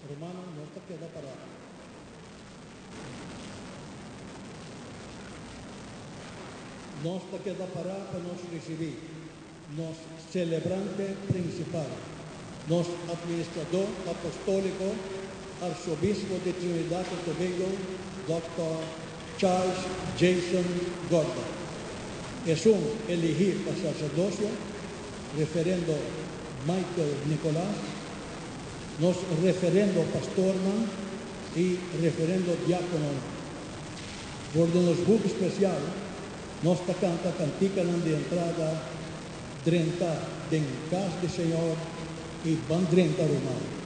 Rumannan, nos ta keda pará. Nos ta keda pará pa nos risibí nos selebrante prinsipal, nos Administradó Apostóliko, Arsobispo di Trinidad i Tobago, Dòkter Charles Jason Gordon. Esun eligí pa saserdosio, Referendo Michael Nicolaas, nos referendo pastornan i referendo diákononan. For di nos buki spesial nos ta kanta kantikanan di entrada Drenta den kas di Señor i Ban drenta ruman.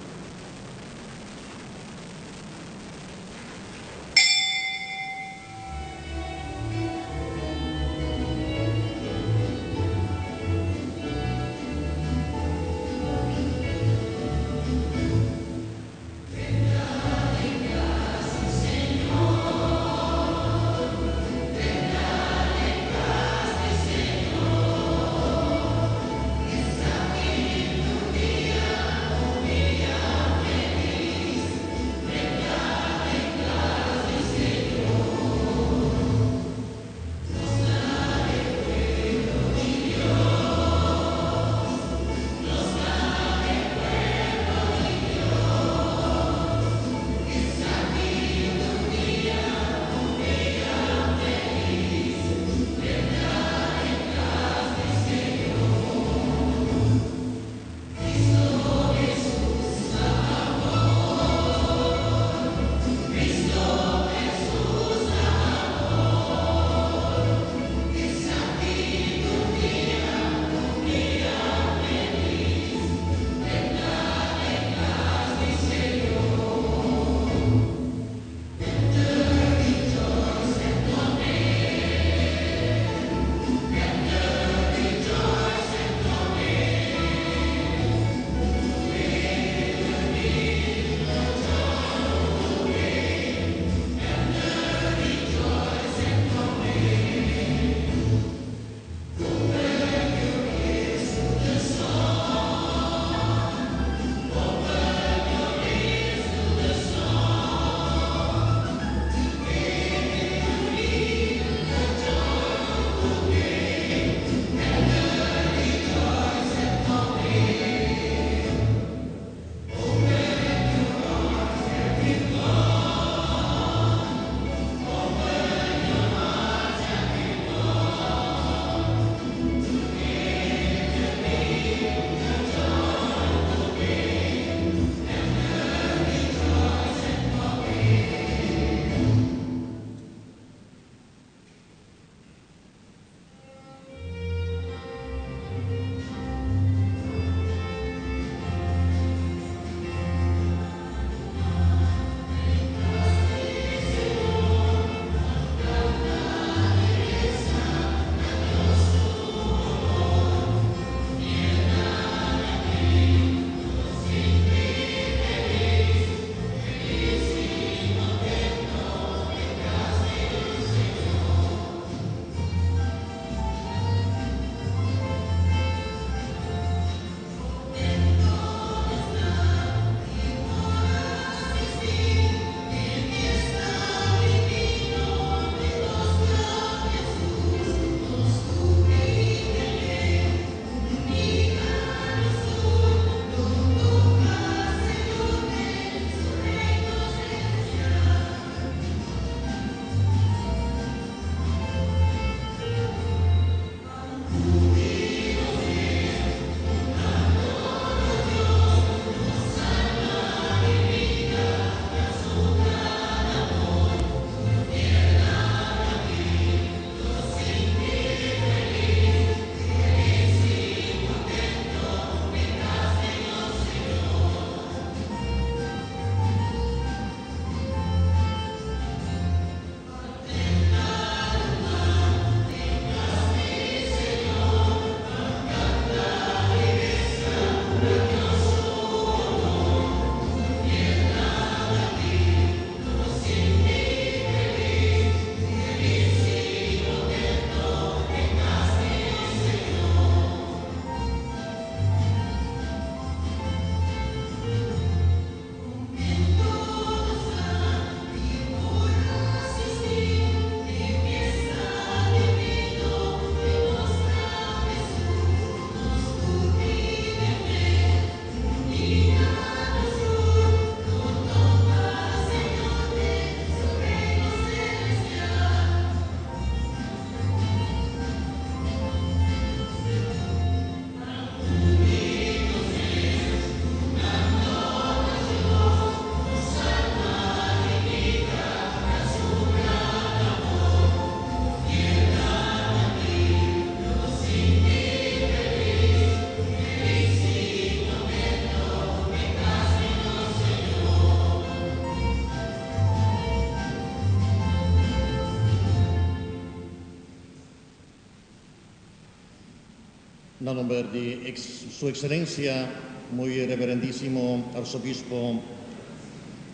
Na nomber di Su Excelencia Muy Reverendísimo Arzobispo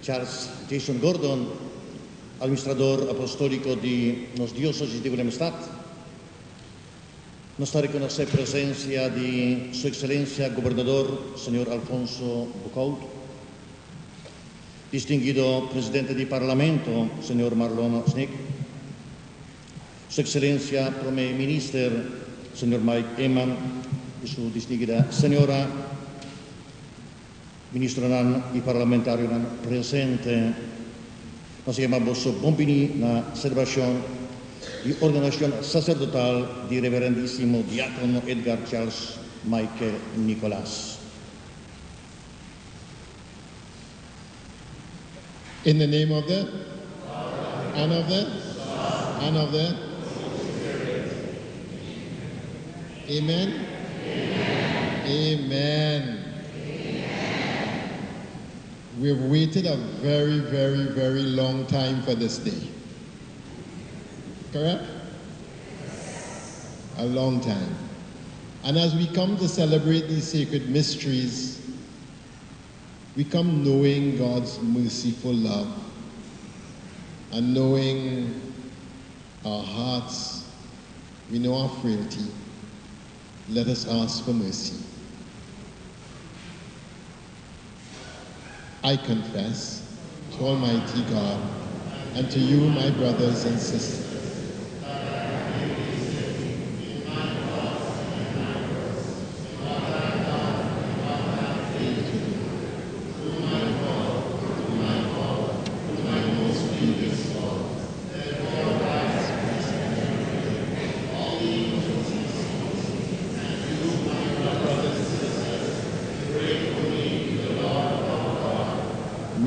Charles Jason Gordon, Administrador Apostólico di nos Diócesis di Willemstad, nos ta reconoce presencia di Su Excelencia Gobernador Señor Alfonso Boekhoudt, Distinguido Presidente di Parlamento Señor Marlon Sneek, Su Excelencia Prome Minister Señor Mike Eman y su distinguida señora, Ministronan y Parlamentarionan presente, nos ta yama boso bon bini na celebracion di ordenacion sacerdotal di Reverendisimo Diacono Edgar Charles Michael Nicolaas. In the name of the and of the and of the Amen. Amen. We've waited a very, very, very long time for this day. Correct? A long time. And as we come to celebrate these sacred mysteries, we come knowing God's merciful love and knowing our hearts, we know our frailty. Let us ask for mercy. I confess to Almighty God and to you, my brothers and sisters.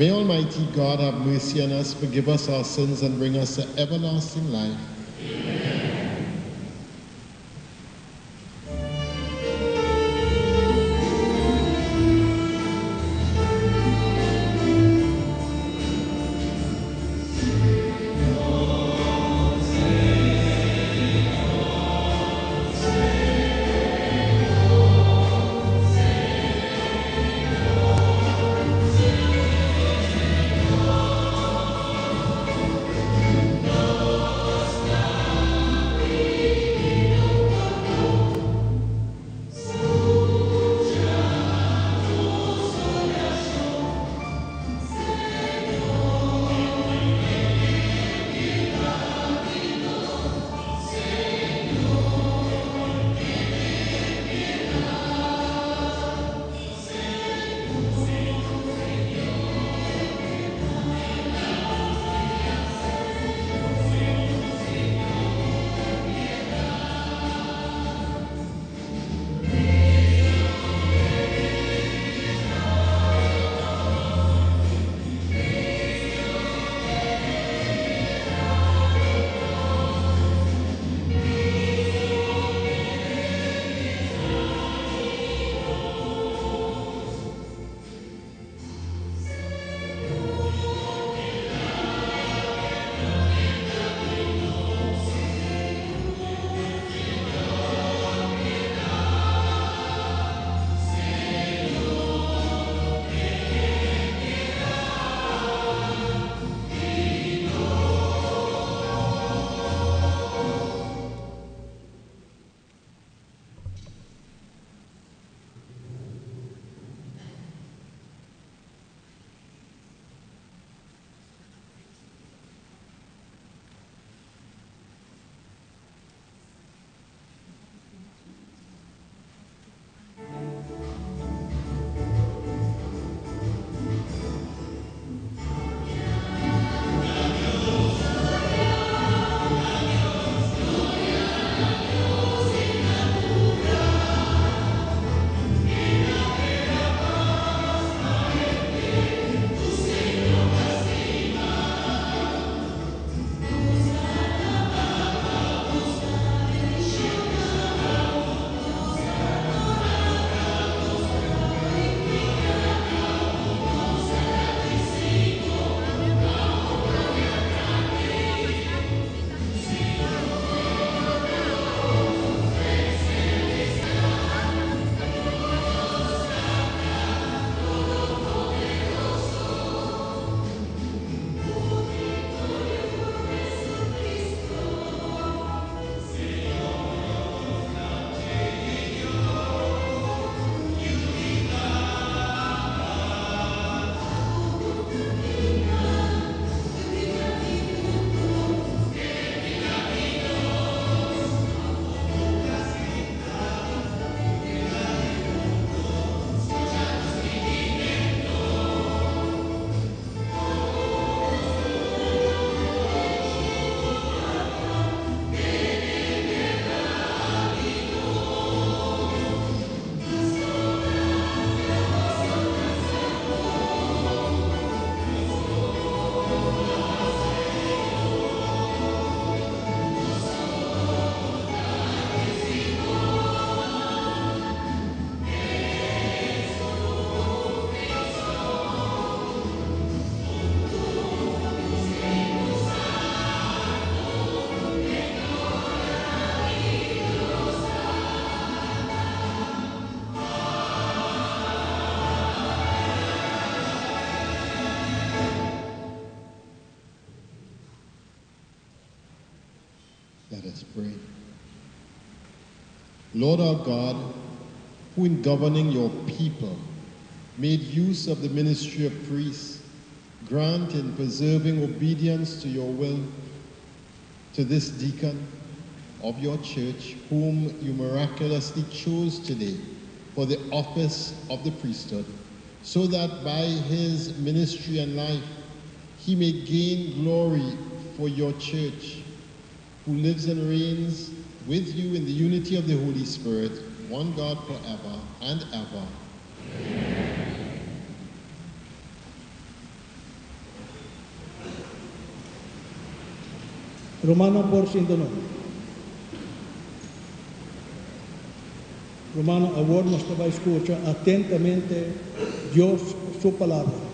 May Almighty God have mercy on us, forgive us our sins, and bring us to everlasting life. Let us pray. Lord our God, who in governing your people made use of the ministry of priests, grant in preserving obedience to your will to this deacon of your church, whom you miraculously chose today for the office of the priesthood, so that by his ministry and life he may gain glory for your church, who lives and reigns with you in the unity of the Holy Spirit, one God forever and ever. Rumannan por sinta numa. Rumannan, awor nos ta bai skucha atentamente Dios su palabra.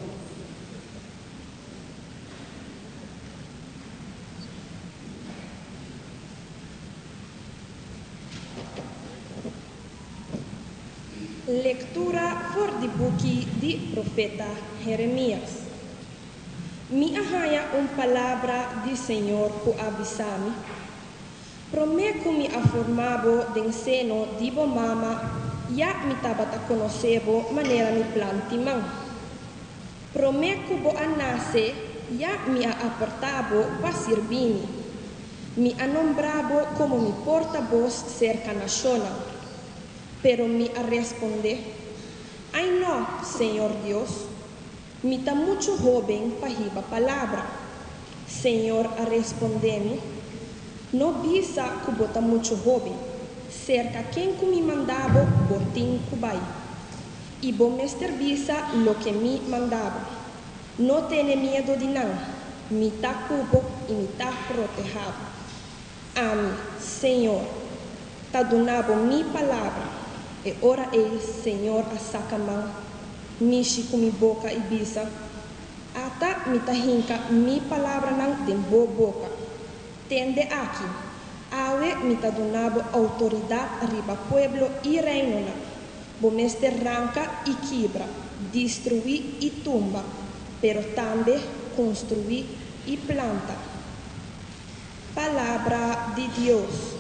Lektura for di buki di profeta Jeremias. Mi a haña un palabra di Señor ku a bisa mi, Promé ku mi a forma bo den seno di bo mama, ya mi tabata konosé bo manera mi plant'i man. Promé ku bo a nase, ya mi a apartá bo pa sirbi mi. Mi a nombrá bo komo mi portabos serka nashonnan. Pero mi a respondé, Ai no, Señor Dios, mi ta muchu hóben pa hiba palabra. Señor a respondé mi, No bisa ku bo ta muchu hóben. Serka ken ku mi manda bo, bo tin ku bai. I bo mester bisa loke mi manda bo. No tene miedu di nan. Mi ta ku bo i mi ta protehá bo. Ami, Señor, ta duna bo mi palabra. E ora ei Señor a saka man, mishi ku mi boka i bisa, Ata mi ta hinka mi palabranan den bo boka. Tende aki, awe mi ta duna bo outoridat riba pueblo i reinonan. Bo mester ranka i kibra, destruí i tumba, pero tambe konstruí i planta. Palabra di Dios.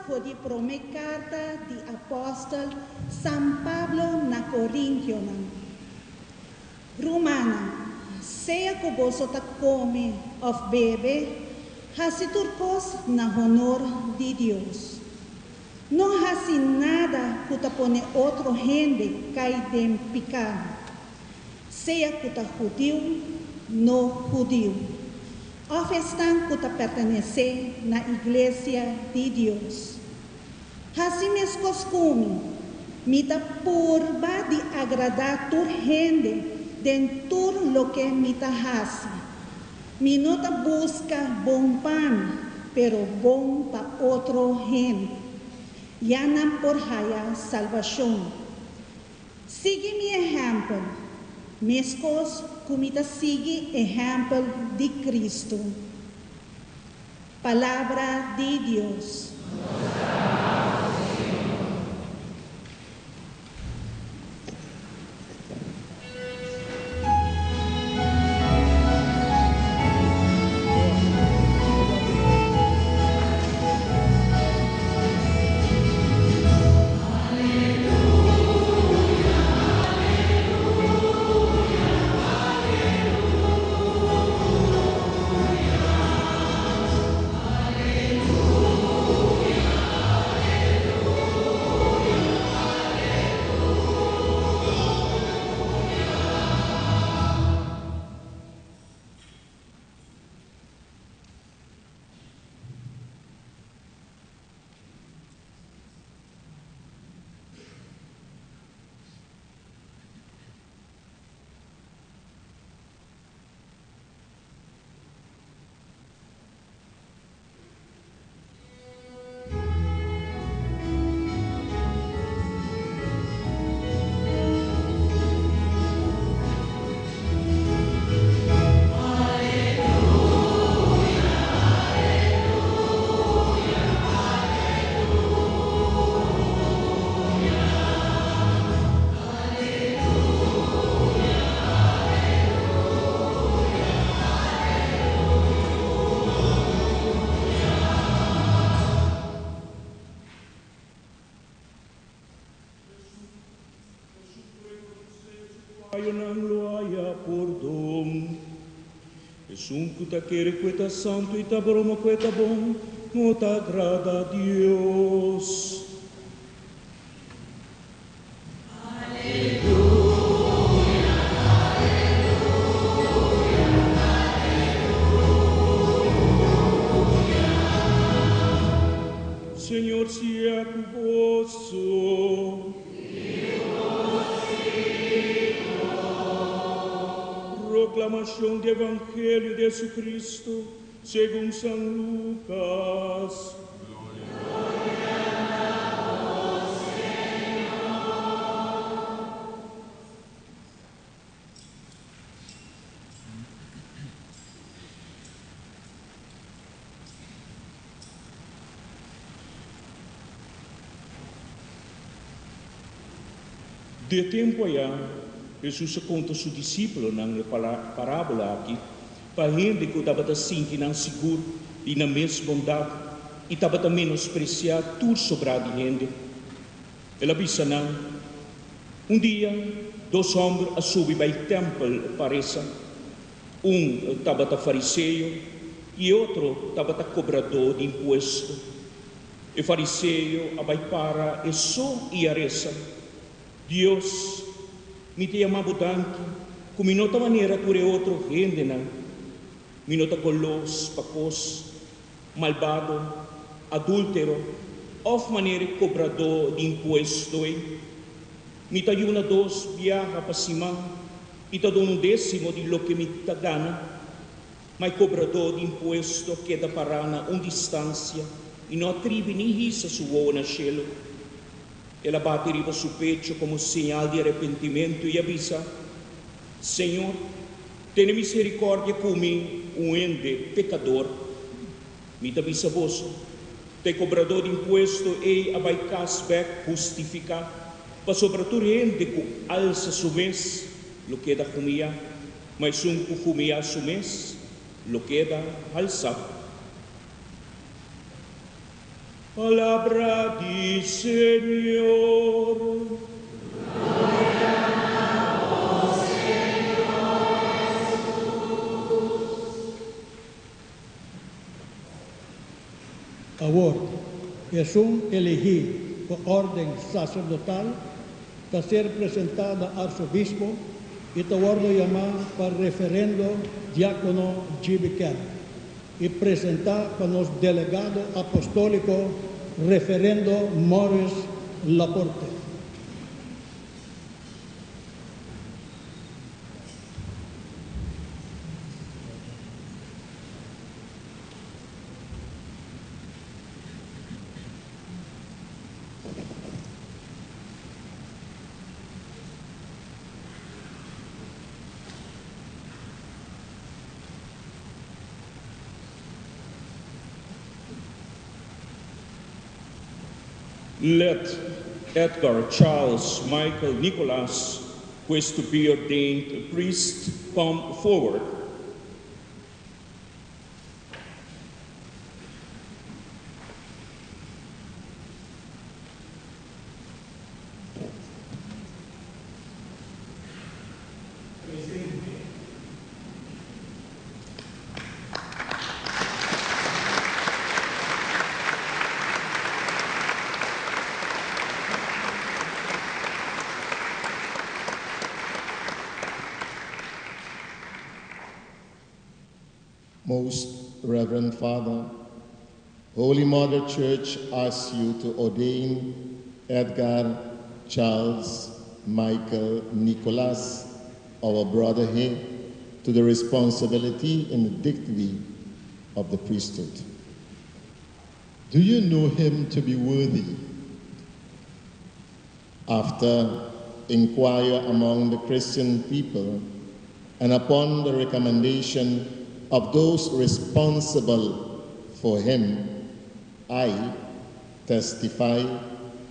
for di promé karta di apòstel San Pablo na Korintionan. Rumannan, sea ku boso ta kome òf bebe, hasi tur kos na honor di Dios. No hasi nada ku ta pone otro hende kai den piká, sea ku ta hudiu, no hudiu, òf esnan ku ta pertenesé na iglesia di Dios. Hasi meskos ku mi, mi ta purba di agradá tur hende den tur loke mi ta hasi. Mi no ta buska bon pa mi, pero bon pa otro hende, ya nan por haya salbashon. Sigui mi ehèmpel, meskos ku mi ta sigui ehèmpel di Kristu. Palabra di Dios. Fayonan lo haya pordon. Esun ku ta kere ku e ta santu i ta broma ku e ta bon, no ta agrada Dios. Señor sea ku boso. Proklamashon di Evangelio di Jesucristo segun San Lukas. Di e tempu ayá, Hesus a konta su disípulonan e parábola aki pa hende ku tabata sinti nan sigur di nan mes bondat i tabata menospresiá tur sobrá di hende. El a bisa nan, Un dia, dos hòmber a subi bai tèmpel pa resa. Un tabata fariseo i e otro tabata kobradó di impuesto. E fariseo a bai para e so i a resa, Dios, mi ta yama bo danki ku mi no ta manera tur e otro hendenan. Mi no ta golos pa kos malbado, adúltero òf manera e kobradó di impuesto ei. Mi ta yuna dos biaha pa siman i ta duna un désimo di loke mi ta gana. Ma e kobradó di impuesto a keda pará na un distansia i no a tribi ni hisa su wowo na shelu. El a bati riba su pecho komo señal di arepentimentu i a bisa, Señor, tene miserikòrdia ku mi, un hende pekador. Mi ta bisa boso, ta e kobradó di impuesto ei a bai kas bèk hustifiká, pasobra tur hende ku alsa su mes lo keda humiyá, ma esun ku humiyá su mes lo keda halsá. Palabra di Señor. Awor, esun eligí pa órden saserdotal ta ser presentá na arsobispo i ta wòrdu yamá pa Referendo Diákono GB. Kemp i presentá pa nos Delegado Apostóliko Referendo Morris Laporte. Let Edgar Charles Michael Nicholas, who is to be ordained a priest, come forward. Most Reverend Father, Holy Mother Church asks you to ordain Edgar Charles Michael Nicholas, our brother here, to the responsibility and the dignity of the priesthood. Do you know him to be worthy? After inquire among the Christian people and upon the recommendation of those responsible for him, I testify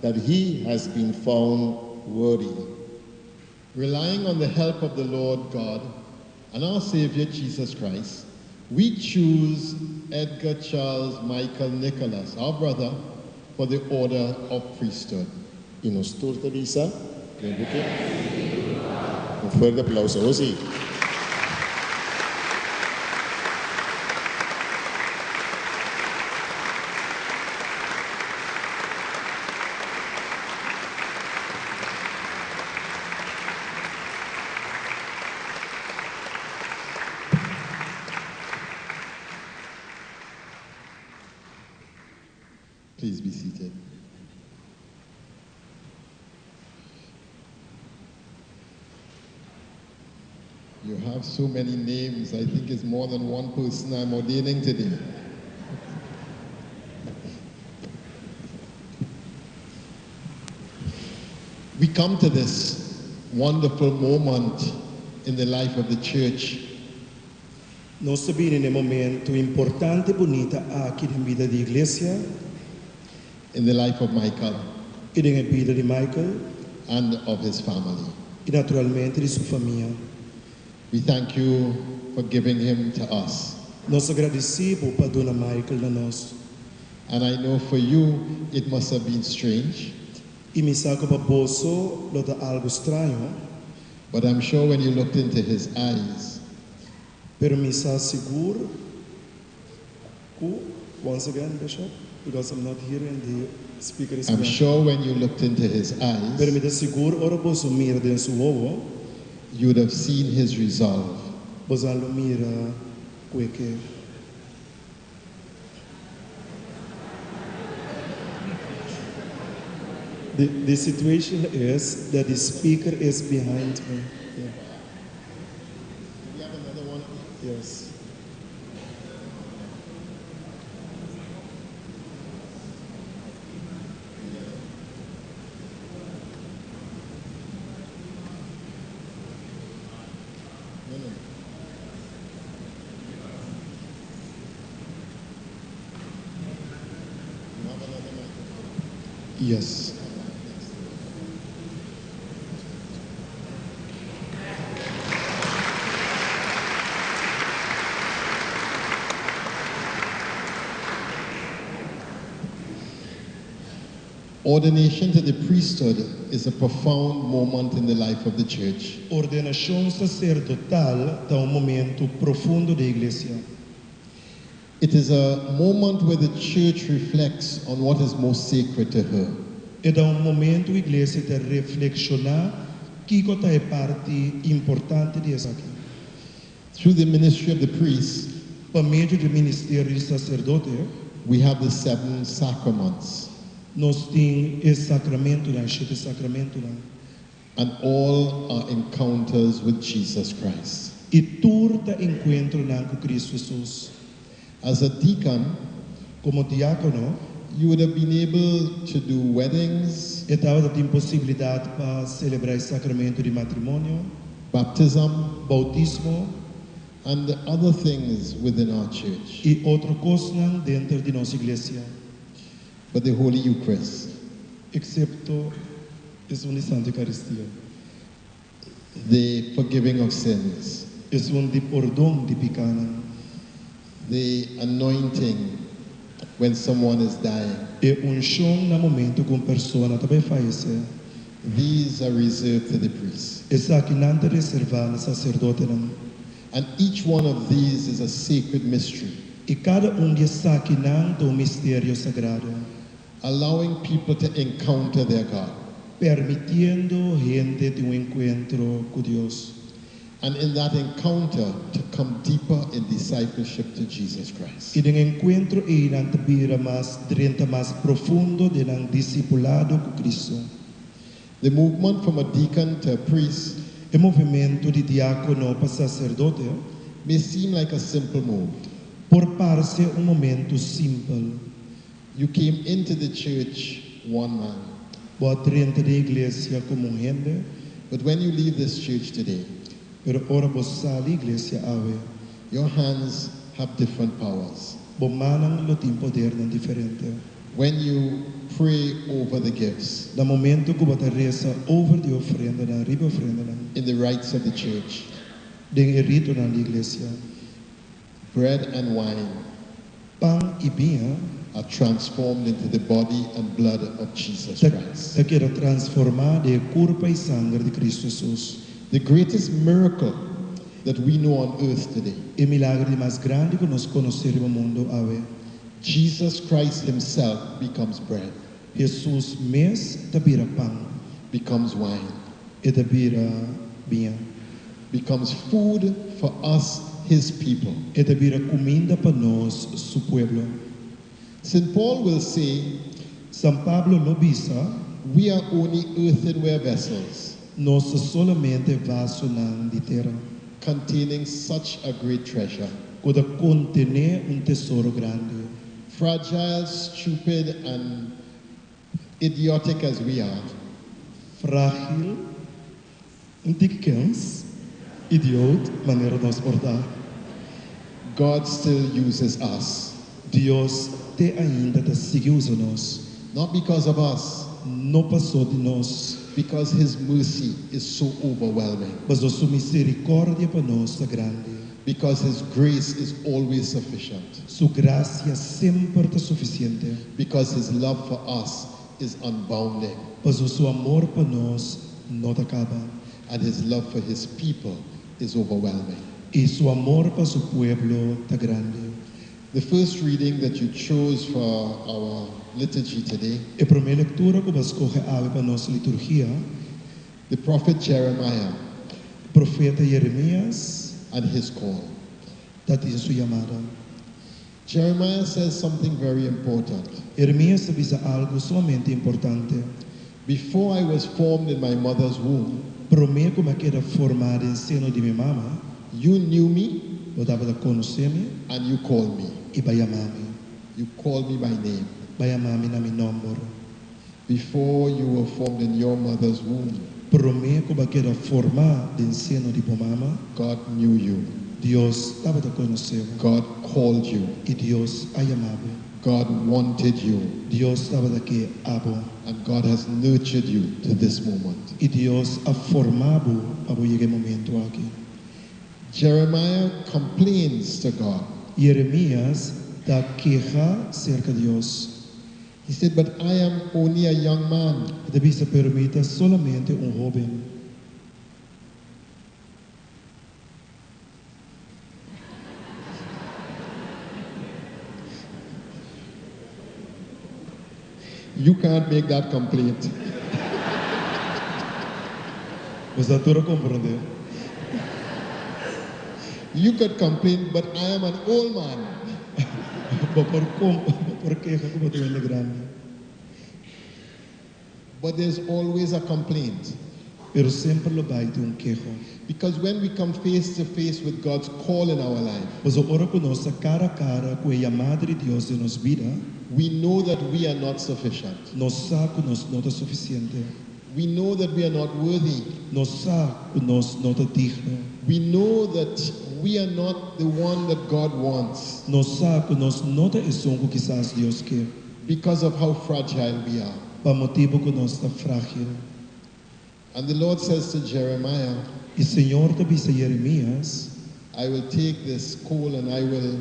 that he has been found worthy. Relying on the help of the Lord God and our Savior Jesus Christ, we choose Edgar Charles Michael Nicholas, our brother, for the order of priesthood. I nos tur ta bisa, Un fuerte aplauso, Osi. Please be seated. You have so many names. I think it's more than one person I'm ordaining today. We come to this wonderful moment in the life of the church. Nos ta bini na e momento importante bunita aki den bida di iglesia. In the life of Michael. I den e bida di Michael. And of his family. I naturalmente di su famia. We thank you for giving him to us. Nos ta gradisí bo pa duna Michael na nos. And I know for you it must have been strange. I mi sa ku pa boso lo ta algu straño. But I'm sure when you looked into his eyes. Pero mi sa sigur ku, once again, Bishop, because I'm not hearing the speaker is I'm sure when you looked into his eyes. Pero mi ta sigur ora boso mira den su wowo. You would have seen his resolve. Boso a lo mira ku e ke. The the situation is that the speaker is behind me. Yeah. Do we have another one? Yes. No, no. You have another microphone? Yes. Ordination to the priesthood is a profound moment in the life of the church. Ordenashon saserdotal ta un momento profundo den iglesia. It is a moment where the church reflects on what is most sacred to her. E ta un momento iglesia ta reflekshoná kiko ta e parti importante di esaki. Through the ministry of the priests, Pa medio di ministerio di saserdote, we have the seven sacraments, nos tin e sakramentonan, shete sakramentonan. And all are encounters with Jesus Christ. I tur ta enkuentronan ku Kristu Hesus. As a deacon, Komo diákono, you would have been able to do weddings, e tabata tin posibilidat pa selebrá e sakramento di matrimonio, baptism, boutismo and other things within our church. I otro kosnan denter di nos iglesia. But the Holy Eucharist, Eksepto esun di Santu Eukaristia. The forgiving of sins, Esun di pordon di pikánan. The anointing when someone is dying. E unshon na momento ku un persona ta bai fayesé. These are reserved to the priests. Esakinan ta reservá na saserdotenan. And each one of these is a sacred mystery, I kada un di esakinan ta un misterio sagrado, allowing people to encounter their God. Permitiendo hende tin un enkuentro ku Dios. And in that encounter, to come deeper in discipleship to Jesus Christ. I den e enkuentro ei nan ta bira mas drenta mas profundo den nan disipulado ku Kristu. The movement from a deacon to a priest E movementu di diákono pa saserdote may seem like a simple move. Por parse un momentu simpel. You came into the church one man. Bo a drenta den iglesia komo un hende. But when you leave this church today, Pero ora bo sali iglesia awe, your hands have different powers. Bo mannan lo tin podernan diferente. When you pray over the gifts, Na momento ku bo ta resa over di ofrendanan, riba e ofrendanan, in the rites of the church, den e ritonan di iglesia, bread and wine pan i biña are transformed into the body and blood of Jesus ta Christ. ta keda transformá den e kurpa i sanger di Kristu Hesus. The greatest miracle that we know on earth today, E milager di mas grandi ku nos konosé riba mundu awe, Jesus Christ Himself becomes bread, Hesus mes ta bira pan, becomes wine, e ta bira biña, becomes food for us, His people. E ta bira kuminda pa nos, su pueblo. St. Paul will say, San Pablo lo bisa, we are only earthenware vessels Nos ta solamente vasonan di tera, containing such a great treasure. Ku ta kontené un tesoro grandi. Fragile, stupid, and idiotic as we are, Frágil, un tiki kens, idioot, manera nos por ta, God still uses us. Dios te ainda ta sigui usa nos. Not because of us, No pasó di nos, because His mercy is so overwhelming, pasó su miserikòrdia pa nos ta grandi. Because His grace is always sufficient, Su grasia semper ta sufisiente. Because His love for us is unbounding, Pasó su amor pa nos no ta kaba. And His love for His people is overwhelming. I su amor pa su pueblo ta grandi. The first reading that you chose for our liturgy today, E promé lektura ku bo a skohe awe pa nos liturgia, the prophet Jeremiah profeta Yeremías and his call. Ta tin su yamada. Jeremiah says something very important. Yeremías ta bisa algu sumamente importante. Before I was formed in my mother's womb, Promé ku mi a keda formá den seno di mi mama, you knew me bo tabata konosé mi and you called me. I bo a yama mi. You called me by name. Bo a yama mi na mi nòmber. Before you were formed in your mother's womb, Promé ku bo a keda formá den seno di bo mama, God knew you. Dios tabata konosé bo. God called you. I Dios a yama bo. God wanted you. Dios tabata ke abo. And God has nurtured you to this moment. I Dios a forma bo pa bo yega e momento aki. Jeremiah complains to God. Yeremías ta keha serka Dios. He said, But I am only a young man. E ta bisa, Pero mi ta solamente un hóben. You can't make that complaint. Boso tur a komprondé. You could complain, but I am an old man. Bo por bo por keha ku bo ta hende grandi. But there's always a complaint. Pero semper lo bai tin un keho. Because when we come face to face with God's call in our life, Pasobra ora ku nos ta kara a kara ku e yamada di Dios den nos bida, we know that we are not sufficient. Nos sa ku nos no ta sufisiente. We know that we are not worthy. Nos sa ku nos no ta digno. We know that we are not the one that God wants. Nos sa ku nos no ta esun ku kisas Dios ke. Because of how fragile we are. Pa motibu ku nos ta frágil. And the Lord says to Jeremiah, I Señor ta bisa Jeremias. I will take this coal and I will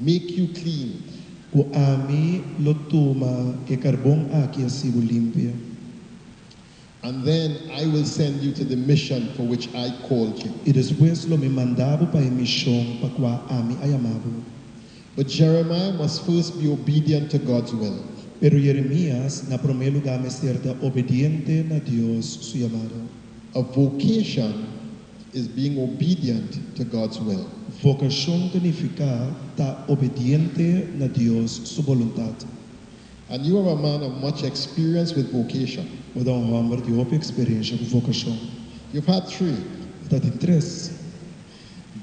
make you clean. Ku ami lo tuma e karbon aki hasi bo limpia. And then I will send you to the mission for which I called you. I despues lo mi manda bo pa e mishon pa kua ami a yama bo. But Jeremiah must first be obedient to God's will. Pero Jeremias na promé lugá mester ta obediente na Dios su yamada. A vocation is being obedient to God's will. Vokashon ta nifiká ta obediente na Dios su boluntat. And you are a man of much experience with vocation. Bo ta un hòmber di hopi eksperensha ku vokashon. You've had three. Bo ta tin tres.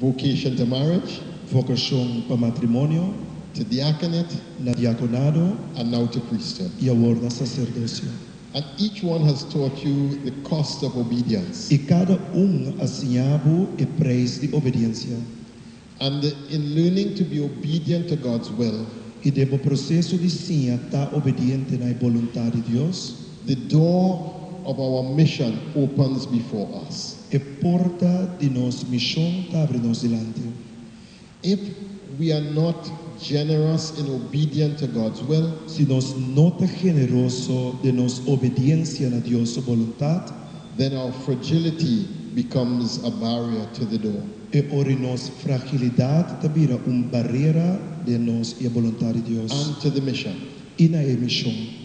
Vocation to marriage. Vokashon pa matrimonio. To diaconate. Na diakonado. And now to priesthood. I awor na saserdosio. And each one has taught you the cost of obedience. I kada un a siña bo e preis di obediensia. And in learning to be obedient to God's will. I den bo proseso di siña ta obediente na e boluntat di Dios. The door of our mission opens before us. E porta di nos mishon ta abri nos dilanti. If we are not generous in obedient to God's will. Si nos no ta generoso den nos obediensia na Dios su boluntat. Then our fragility becomes a barrier to the door. E ora nos fragilidat ta bira un barera den nos i e boluntat di Dios. And to the mission. I na e mishon.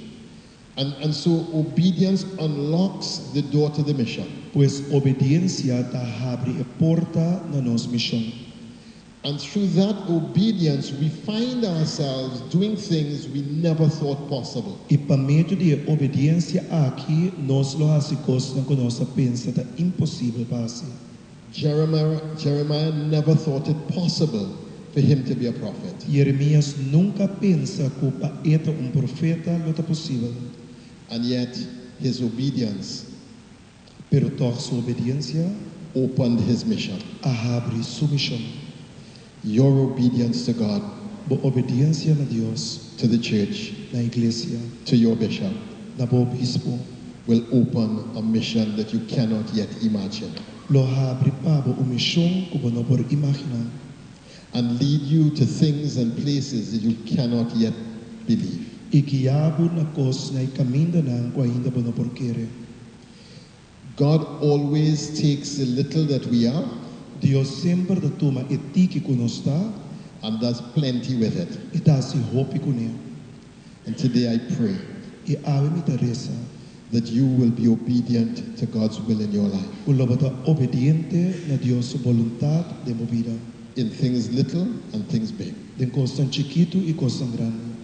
And and so obedience unlocks the door to the mission. Pues obediensia ta habri e porta na nos mishon. And through that obedience we find ourselves doing things we never thought possible. I pa medio di e obediensia aki nos lo hasi kosnan ku nos a pensa ta imposibel pa hasi. Jeremiah Jeremiah never thought it possible for him to be a prophet. Jeremias nunka a pensa ku pa e ta un profeta lo ta posibel. And yet his obedience. Pero tòg su obediensia. Opened his mission. A habri su mishon. Your obedience to God. Bo obediensia na Dios. To the church. Na iglesia. To your bishop. Na bo obispo. Will open a mission that you cannot yet imagine. Lo habri pa bo un mishon ku bo no por imaginá. And lead you to things and places that you cannot yet believe. I guia bo na kos na e kamindanan ku ainda bo no por kere. God always takes the little that we are. Dios semper ta tuma e tiki ku nos ta. And does plenty with it. I ta hasi hopi kuné. And today I pray. I awe mi ta resa. That you will be obedient to God's will in your life. Ku lo bo ta obediente na Dios su boluntat den bo bida. In things little and things big. Den kosnan chikitu i kosnan grandi.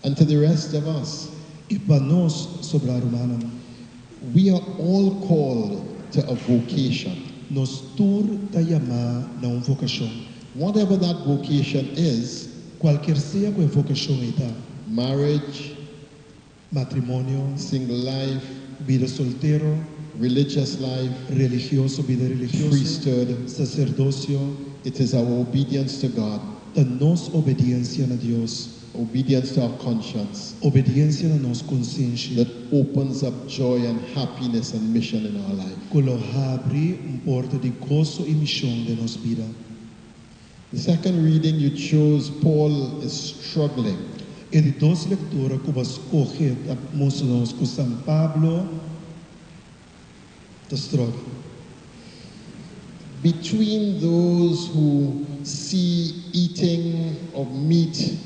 And to the rest of us. I pa nos sobrá rumannan. We are all called to a vocation. Nos tur ta yamá na un vokashon. Whatever that vocation is. Kualkier sea ku e vokashon ei ta. Marriage. Matrimonio. Single life. Bida soltero. Religious life. Religioso, bida religioso. Priesthood. Saserdosio. It is our obedience to God. Ta nos obediensia na Dios. Obedience to our conscience. Obediensia na nos konsenshi. That opens up joy and happiness and mission in our life. Ku lo habri un porta di goso i mishon den nos bida. The second reading you chose, Paul is struggling. E di dos lektura ku bo a skohe ta mustra nos ku San Pablo ta struggle. Between those who see eating of meat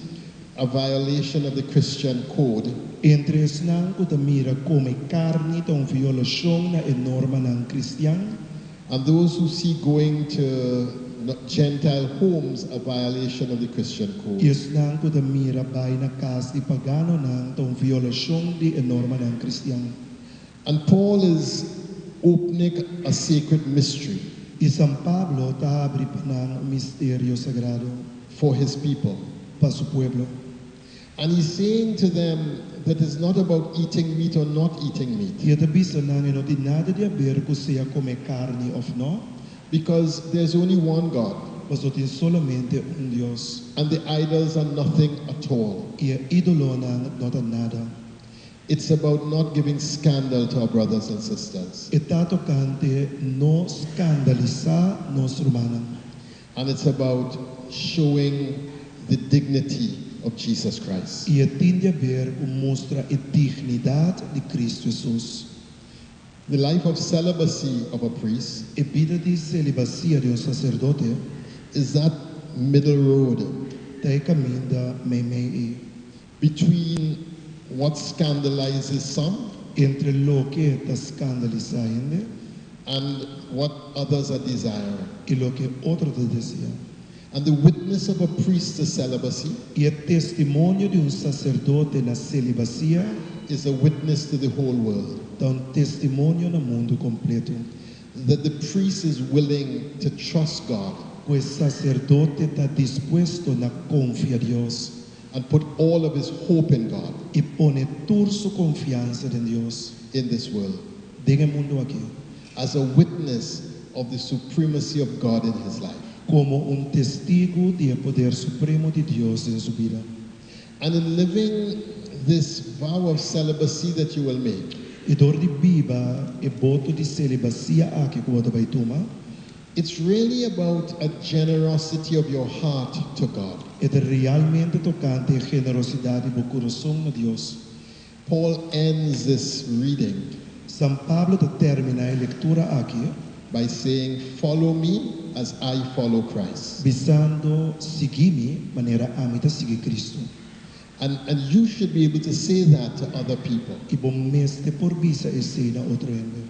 a violation of the Christian code. Entre esnan ku ta mira kome karni ta un violashon na e normanan kristian. And those who see going to Gentile homes a violation of the Christian code. I esnan ku ta mira bai na kas di paganonan ta un violashon di e normanan kristian. And Paul is opening a sacred mystery. I San Pablo ta habri pa nan un misterio sagrado. For his people. Pa su pueblo. And he's saying to them that it's not about eating meat or not eating meat. I e ta bisa nan e no tin nada di haber ku sea kome karni òf nò. Because there's only one God. Pasobra tin solamente un Dios. And the idols are nothing at all. I e ídolonan no ta nada. It's about not giving scandal to our brothers and sisters. E ta tokante no skandalisá nos rumannan. And it's about showing the dignity of Jesus Christ. I e tin di haber ku mustra e dignidat di Kristu Hesus. The life of celibacy of a priest. E bida di selibasia di un saserdote. Is that middle road. Ta e kaminda meimei ei. Between what scandalizes some. Entre loke ta skandalisá hende. And what others are desiring. I loke otro ta deseá. And the witness of a priest to celibacy. I e testimonio di un saserdote na selibasia. Is a witness to the whole world. Ta un testimonio na mundu kompleto. That the priest is willing to trust God. Ku e saserdote ta dispuesto na konfia Dios. And put all of his hope in God. I pone tur su konfiansa den Dios. In this world. Den e mundu akí. As a witness of the supremacy of God in his life. Komo un testigu di e poder supremo di Dios den su bida. And in living this vow of celibacy that you will make. I dor di biba e boto di selibasia akí ku bo ta bai tuma. It's really about a generosity of your heart to God. E ta realmente tokante e generosidat di bo kurason na Dios. Paul ends this reading. San Pablo ta terminá e lektura aki. By saying, Follow me as I follow Christ. Bisando, Sigui mi, manera ami ta sigui Cristo. And and you should be able to say that to other people. I bo mester por bisa esei na otro hende.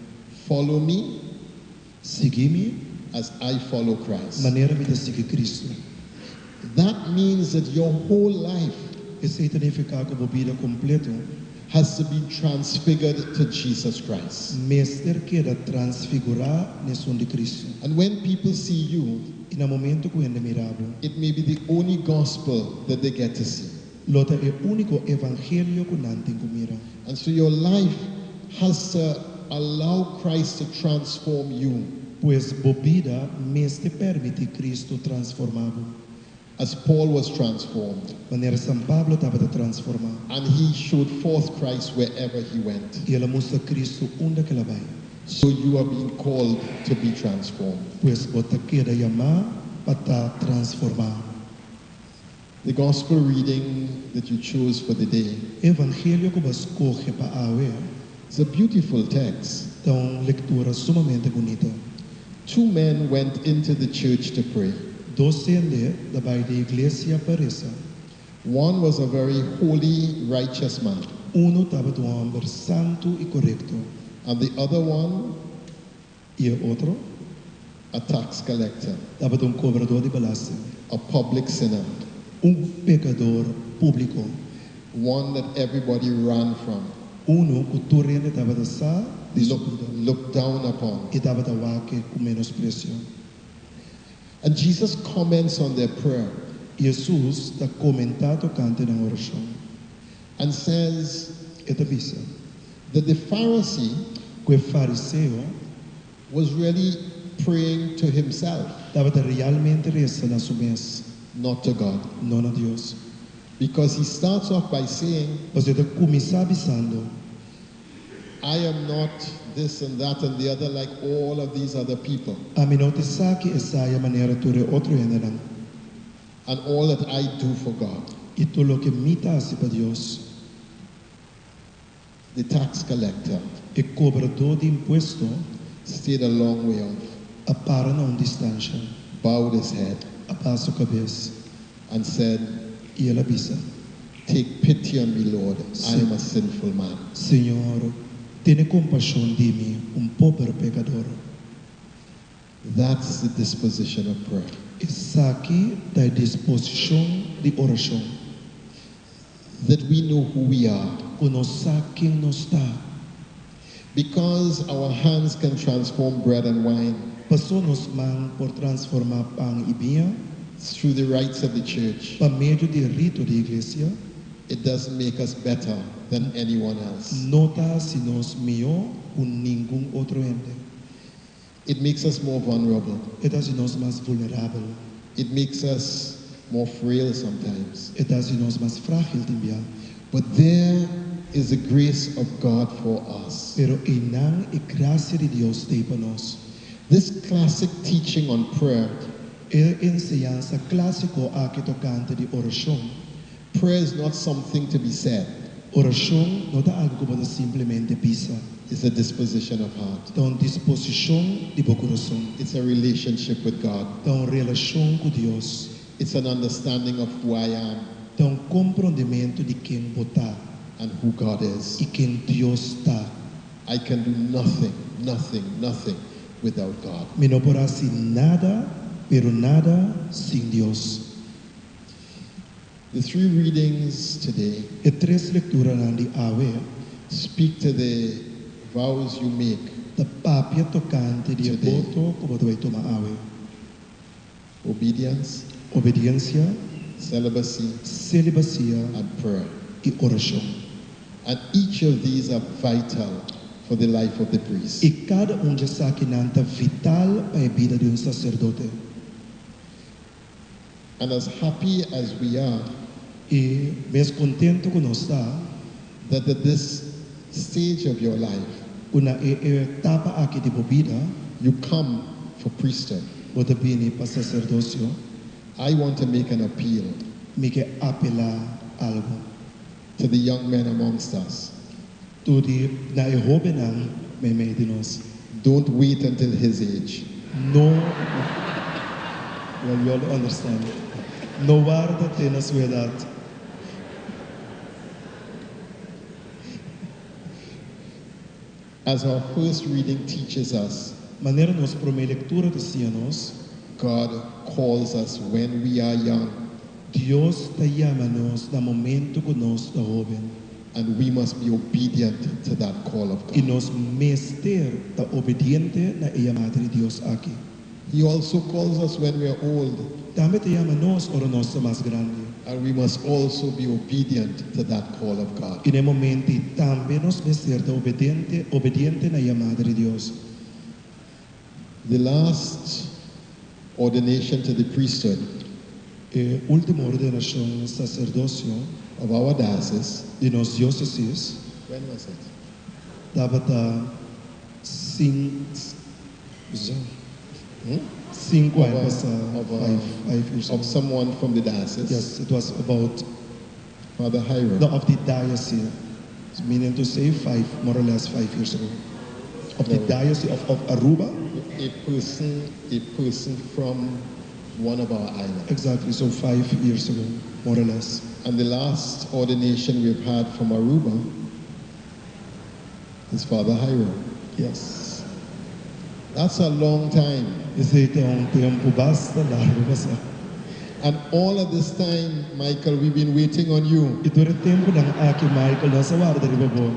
Follow me. Sigui mi. As I follow Christ. Manera mi ta sigui Cristo. That means that your whole life. Esei ta nifiká ku bo bida kompleto. Has to be transfigured to Jesus Christ. Mester keda transfigurá n'esun di Cristo. And when people see you. I na momento ku hende mira bo. It may be the only gospel that they get to see. Lo ta e úniko evangelio ku nan tin ku mira. And so your life has to allow Christ to transform you. Pues bo bida mester permití Cristo transformá bo. As Paul was transformed. Manera San Pablo tabata transformá. And he showed forth Christ wherever he went. I el a mustra Cristo unda ku el a bai. So you are being called to be transformed. Pues bo ta keda yamá pa ta transformá. The gospel reading that you chose for the day. E evangelio ku bo a skohe pa awe. Is a beautiful text. Ta un lektura sumamente bunita. Two men went into the church to pray. Dos hende ta bai den iglesia pa resa. One was a very holy, righteous man. Unu tabata un hòmber santu i korekto. And the other one. I e otro? A tax collector. Tabata un kobradó di belasting. A public sinner. Un pekador públiko. One that everybody ran from. Unu ku tur hende tabata sa di su bida. Looked down upon. I tabata wak e ku menospresio. And Jesus comments on their prayer. Hesus ta komentá tokante nan orashon. And says. E ta bisa. That the Pharisee. Ku e fariseo. Was really praying to himself. Tabata realmente resa na su mes. Not to God. No na Dios. Because he starts off by saying. Pasobra e ta kuminsá bisando. I am not this and that and the other like all of these other people. Ami no ta esaki, esaya manera tur e otro hendenan. And all that I do for God. I tur loke mi ta hasi pa Dios. The tax collector E kobradó di impuesto stayed a long way off, a para na un distansha, bowed his head, a baha su kabes and said, i el a bisa, Take pity on me, Lord, I am a sinful man. Señor, tene kompashon di mi, un pober pekador. That's the disposition of prayer. Esaki ta e disposishon di orashon. That we know who we are. Ku nos sa ken nos ta. Because our hands can transform bread and wine. Pasó nos man por transformá pan i biña. Through the rites of the church. Pa medio di e rito di iglesia. It doesn't make us better than anyone else. No ta hasi nos mihó ku ningun otro hende. It makes us more vulnerable. E ta hasi nos mas vulnerabel. It makes us more frail sometimes. E ta hasi nos mas frágil tin bia. But there is the grace of God for us. Pero einan e grasia di Dios t'ei pa nos. This classic teaching on prayer. E enseñansa klásiko aki tokante di orashon. Prayer is not something to be said. Orashon no ta algu ku bo ta simplemente bisa. It's a disposition of heart. Ta un disposishon di bo kurason. It's a relationship with God. Ta un relashon ku Dios. It's an understanding of who I am. Ta un komprondementu di ken bo ta. And who God is. I ken Dios ta. I can do nothing, nothing, nothing without God. Mi no por hasi nada, pero nada, sin Dios. The three readings today E tres lekturanan di awe speak to the vows you make ta papia tokante di e today. boto ku bo ta bai tuma awe, Obedience, obediensia, celibacy, selibasia and prayer. i orashon. And each of these are vital for the life of the priest. I kada un dje esakinan ta vital pa e bida di un saserdote. And as happy as we are I mes kontentu ku nos ta that at this stage of your life ku na e etapa aki di bo bida you come for priesthood, bo ta bini pa saserdosio, I want to make an appeal mi ke apelá algu to the young men amongst us. Tur di na e hóbennan meimei di nos. Don't wait until his age. No, well, you all understand. No warda te na su edat. As our first reading teaches us, Manera nos promé lektura ta siña nos, God calls us when we are young. Dios ta yama nos na momento ku nos ta hóben. And we must be obedient to that call of I God. nos mester ta obediente na e yamada di Dios aki. He also calls us when we are old. Tambe ta yama nos ora nos ta mas grandi. And we must also be obedient to that call of God. I na e momento ei tambe nos mester ta obedente obediente na e yamada di Dios. The last ordination to the priesthood. E último ordenashon saserdosio. Of our diocese. Di nos diósesis. When was it? Tabata sinku aña pasá, five years Of ago. someone from the diocese. Yes, it was about. Father Hiram. No, of the diocese. Meaning to say five, more or less 5 years ago. Of the diocese of Aruba. A person, a person from one of our islands. Exactly, so 5 years ago, more or less. And the last ordination we've had from Aruba is Father Hiram. Yes. That's a long time. Esei ta un tempu basta largu pasá. And all of this time, Michael, we've been waiting on you. I tur e tempunan aki, Michael, nos a warda riba bo.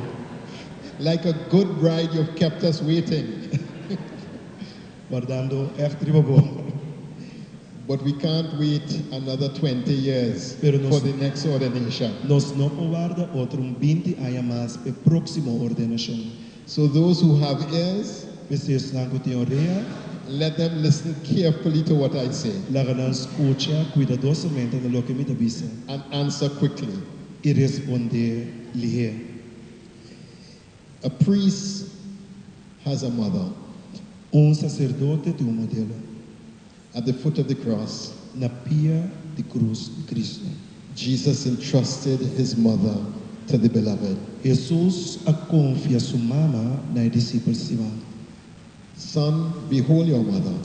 Like a good bride, you've kept us waiting. Wardando ègt riba bo. But we can't wait another 20 years Pero nos, for the next ordination. Nos no por warda otro un 20 aña mas p'e próksimo ordenashon. So those who have ears, P'esei esnan ku tin orea, let them listen carefully to what I say. Laga nan skucha kuidadosamente na loke mi ta bisa. And answer quickly. I respondé lihé. A priest has a mother. Un saserdote tin un modelo. At the foot of the cross. Na pia di krus di Kristu. Jesus entrusted his mother to the beloved. Hesus a konfia su mama na e disipel stimá. Son, behold your mother.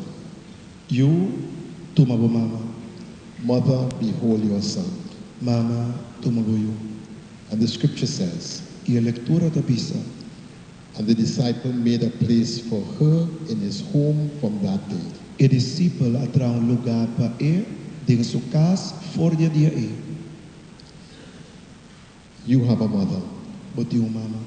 Yu, tuma bo mama. Mother, behold your son. Mama, tuma bo yu. And the scripture says, I e lektura ta bisa. And the disciple made a place for her in his home from that day. E disipel a traha un lugá pa e den su kas for di e dia ei. You have a mother. Bo tin un mama.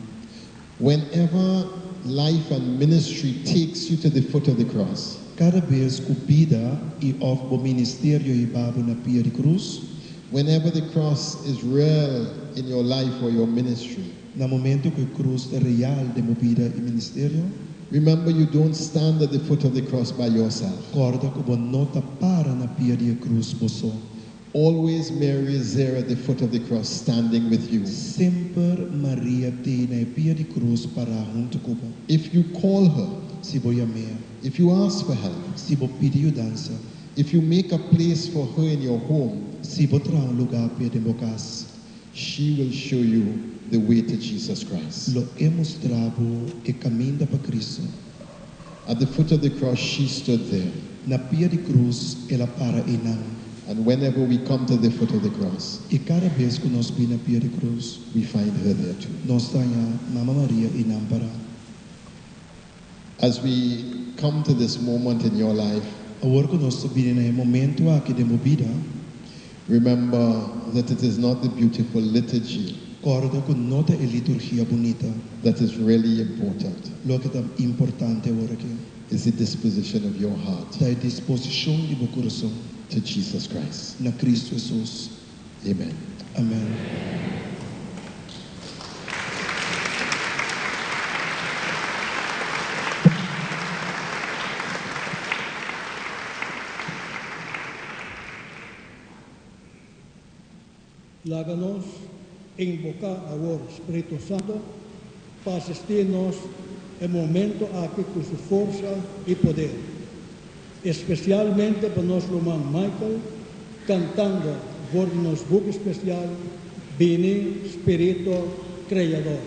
Whenever life and ministry takes you to the foot of the cross. Kada bes ku bida i òf bo ministerio hiba bo na pia di krus. Whenever the cross is real in your life or your ministry. Na momento ku e krus ta real den bo bida i ministerio. Remember you don't stand at the foot of the cross by yourself. Kòrda ku bo no ta para na pia di e krus bo so. Always Mary is there at the foot of the cross standing with you. Semper Maria t'ei na e pia di krus pará huntu ku bo. If you call her. Si bo yam'é. If you ask for help. Si bo pidi yudansa. If you make a place for her in your home. Si bo traha un lugá p'e den bo kas. She will show you the way to Jesus Christ. Lo e mustra bo e kaminda pa Cristo. At the foot of the cross she stood there. Na pia di krus el a para einan. And whenever we come to the foot of the cross. I kada bes ku nos bin na pia di krus. We find her there too. Nos ta haña Mama Maria einan pará. As we come to this moment in your life. Awor ku nos ta bini na e momentu aki den bo bida. Remember that it is not the beautiful liturgy. Kòrda ku no ta e liturgia bunita. That is really important. Loke ta importante awor aki. Is the disposition of your heart. Ta e disposishon di bo kurason. To Jesus Christ. Na Kristu Hesus. Amen. Amen. Laga nos invoká awor Spiritu Santu pa asistí nos e momento aki ku su forsa i poder. Espesialmente pa nos ruman Michael kantando for di nos buki spesial Bini Spirito Kreador.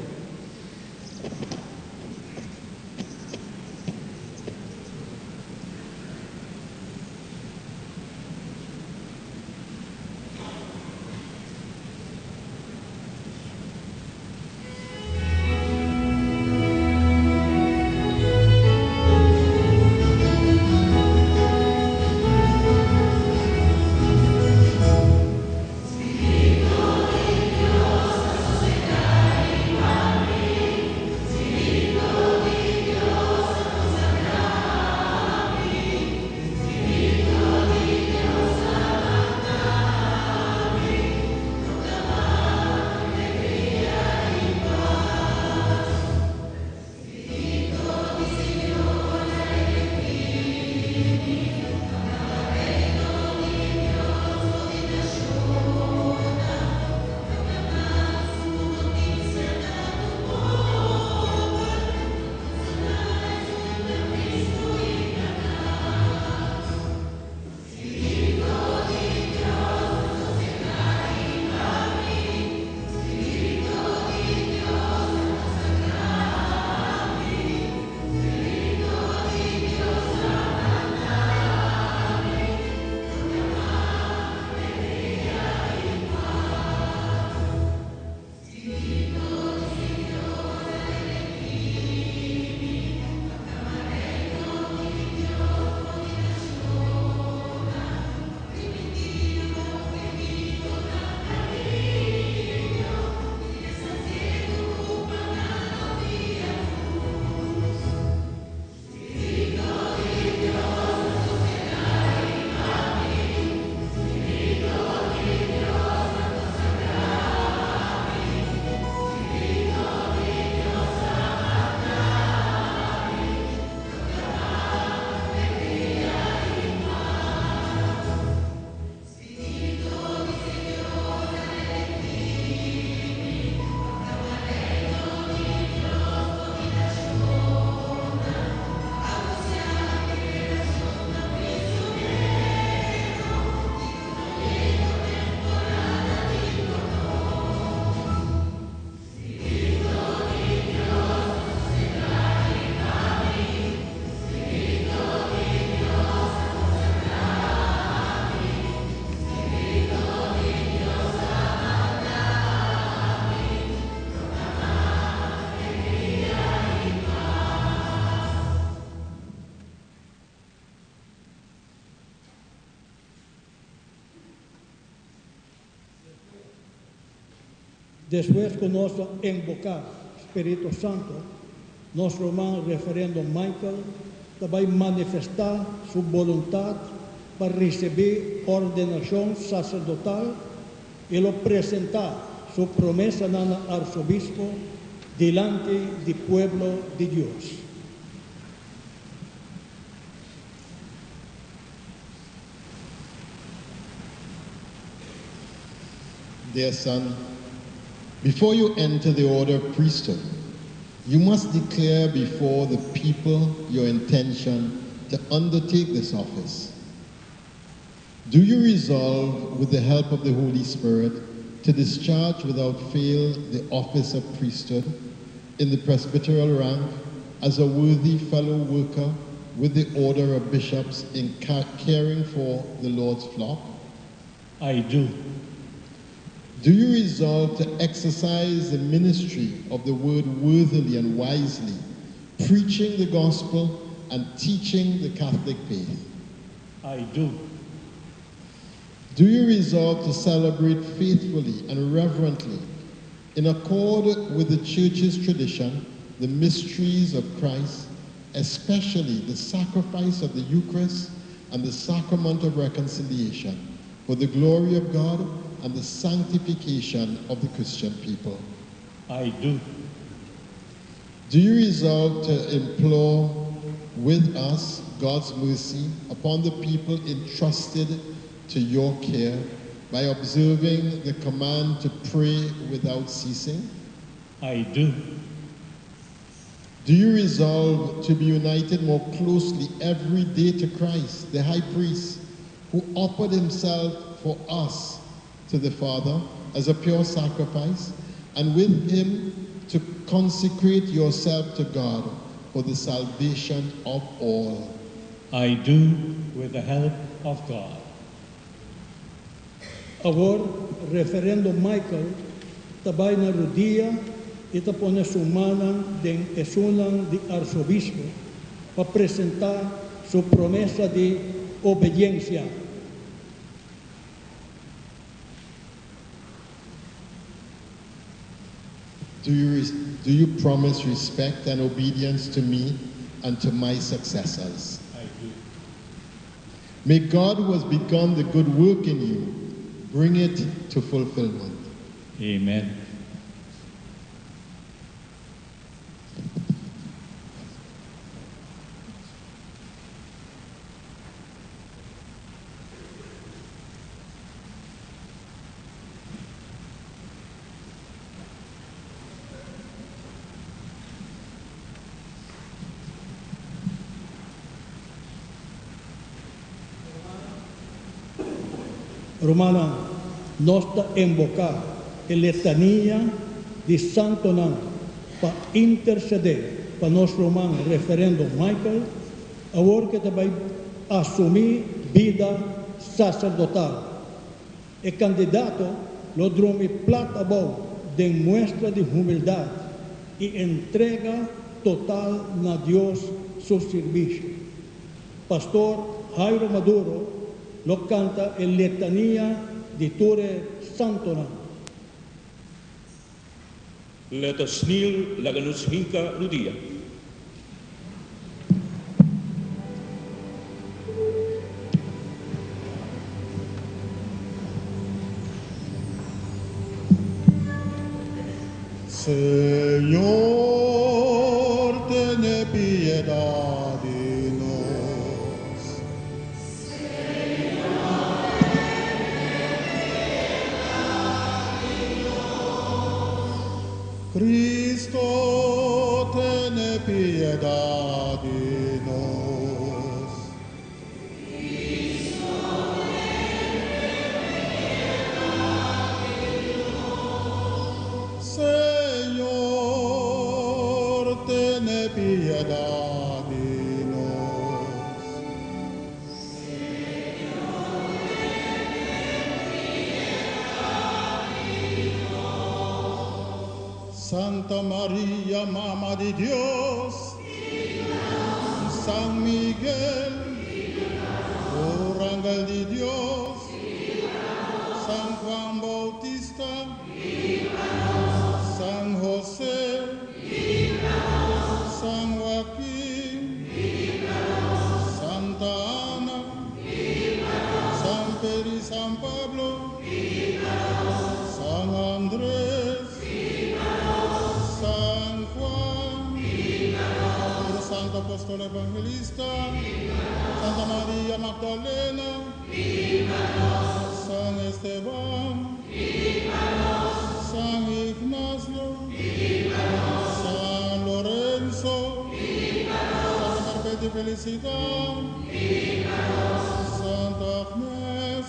Despues ku nos a invoká Spiritu Santu, nos ruman Reverendo Michael ta bai manifestá su boluntat pa risibí ordenashon saserdotal i lo presentá su promesanan na Arsobispo dilanti di pueblo di Dios. Dear son, before you enter the order of priesthood, you must declare before the people your intention to undertake this office. Do you resolve, with the help of the Holy Spirit, to discharge without fail the office of priesthood in the presbyteral rank as a worthy fellow worker with the order of bishops in caring for the Lord's flock? I do. Do you resolve to exercise the ministry of the word worthily and wisely, preaching the gospel and teaching the Catholic faith? I do. Do you resolve to celebrate faithfully and reverently, in accord with the Church's tradition, the mysteries of Christ, especially the sacrifice of the Eucharist and the sacrament of reconciliation, for the glory of God and the sanctification of the Christian people? I do. Do you resolve to implore with us God's mercy upon the people entrusted to your care by observing the command to pray without ceasing? I do. Do you resolve to be united more closely every day to Christ, the high priest, who offered himself for us to the Father as a pure sacrifice, and with him to consecrate yourself to God for the salvation of all? I do with the help of God. Awor, Reverendo Michael ta bai na rudia i ta pone su mannan den esunnan di Arsobispo pa presentá su promesa di obediensia. Do you, do you promise respect and obedience to me and to my successors? I do. May God, who has begun the good work in you, bring it to fulfillment. Amen. Rumannan, nos ta invoká e letania di santonan pa intersedé pa nos ruman Reverendo Michael, awor ku e ta bai asumí bida saserdotal. E kandidato lo drumi plat abou den muestra di humildat i entrega total na Dios su sirbishi. Pastor Jairo Maduro lo kanta e letania di tur e santonan. Let us kneel, laga nos hinka rudia. Señor, tene piedat di nos. Kristu, tene piedat di nos. Señor, tene piedat di nos. Santa Maria, Mama di Dios, San Miguel, Orangel di Dios, San Juan Bautista, Apóstol Evangelista, Santa María Magdalena, San Esteban, San Ignacio, San Lorenzo, Santa Perpetua y Felicidad, Santa Agnes,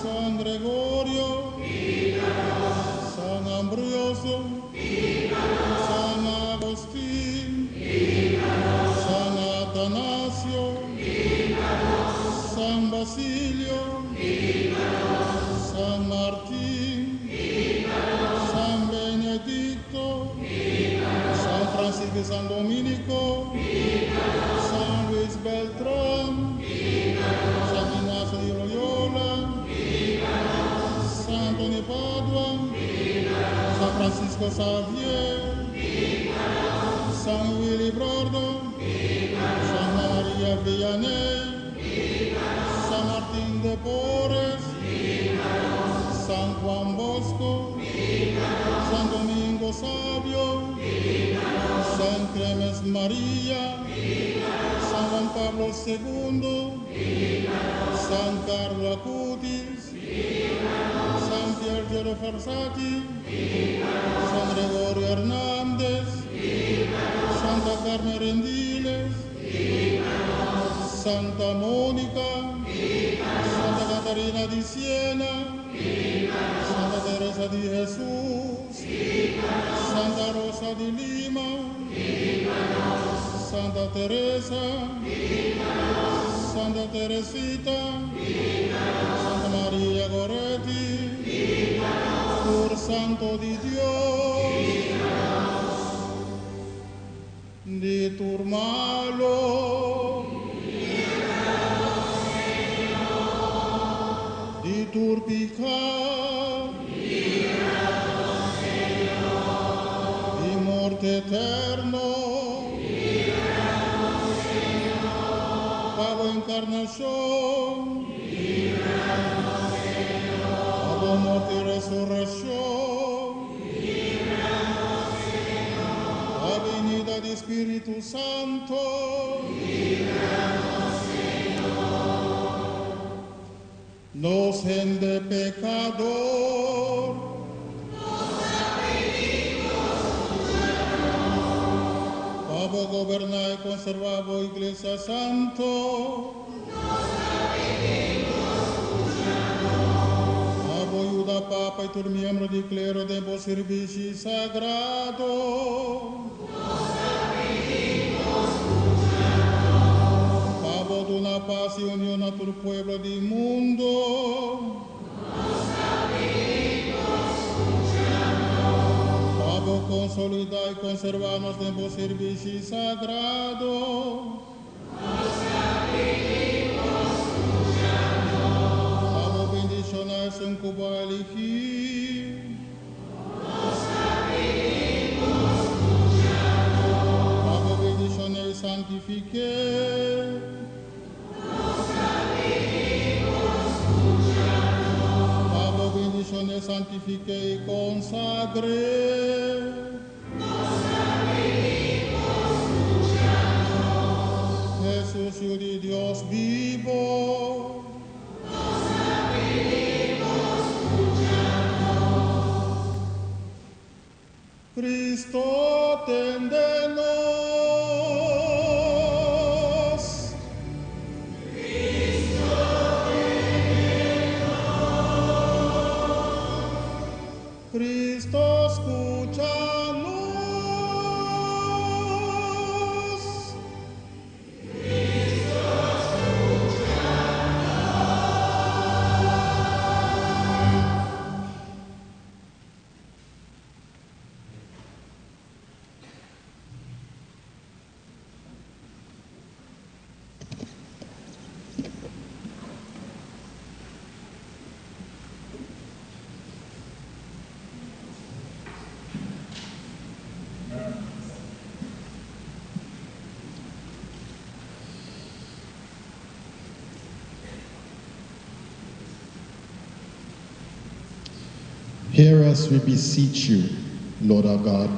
San Gregorio, San Ambrosio, San Agustín, San Atanasio, San Basilio, San Martín, San Benedicto, San Francisco y San Dominico, San Luis Beltrán, San Ignacio de Loyola, San Antonio de Padua, San Francisco Xavier, San Willibrordo, San María Vianney, San Martín de Porres, San Juan Bosco, San Domingo Sabio, San Clemes María, San Juan Pablo II, San Carlo Acutis, San Pier Giorgio Frassati, San Gregorio Hernández, Santa Carmen Rendiles, Santa Mónica, Santa Catarina de Siena, Santa Teresa de Jesús, Santa Rosa de Lima, Santa Teresa, Santa Teresita, Santa María Goretti, Tur Santo di Dios, di tur malo, di tur pica, di morte eterno, pa bo encarnacion, pa bo morto y resurreccion, pa venida di Spirito Santo, Nos hende pecador, Pa bo goberna y conserva bo Iglesia Santo, Pa bo yuda Papa y tur miembro di clero den bo servicio sagrado, Pa bo duna paz y union na tur pueblo di mundo, Pa bo consolida y conserva nos den bo servicio sagrado, Pa bo bendiciona esun cu bo a eligi, Pa bo bendiciona y santifique, Pa bo bendiciona, santifique y consagre, Jesús, Hijo de Dios vivo, Cristo, tende nos. Cristo, escúchanos. Hear us, we beseech you, Lord our God,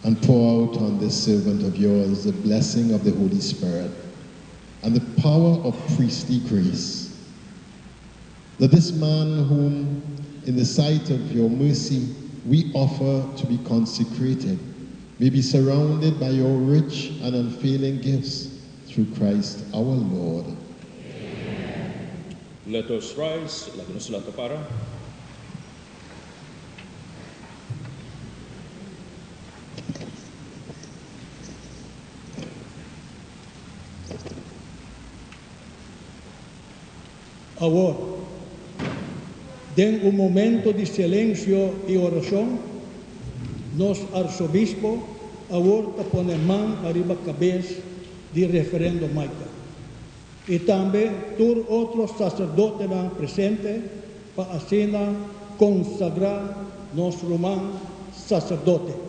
And pour out on this servant of yours the blessing of the Holy Spirit and the power of priestly grace. That this man whom, in the sight of your mercy, we offer to be consecrated, may be surrounded by your rich and unfailing gifts through Christ our Lord. Let us rise. Laga nos lanta para. Awor, den un momento di silensio i orashon, nos arsobispo awor ta pone man ariba kabes di Reverendo Michael i tambe tur otro saserdotenan presente pa asina konsagrá nos ruman saserdote.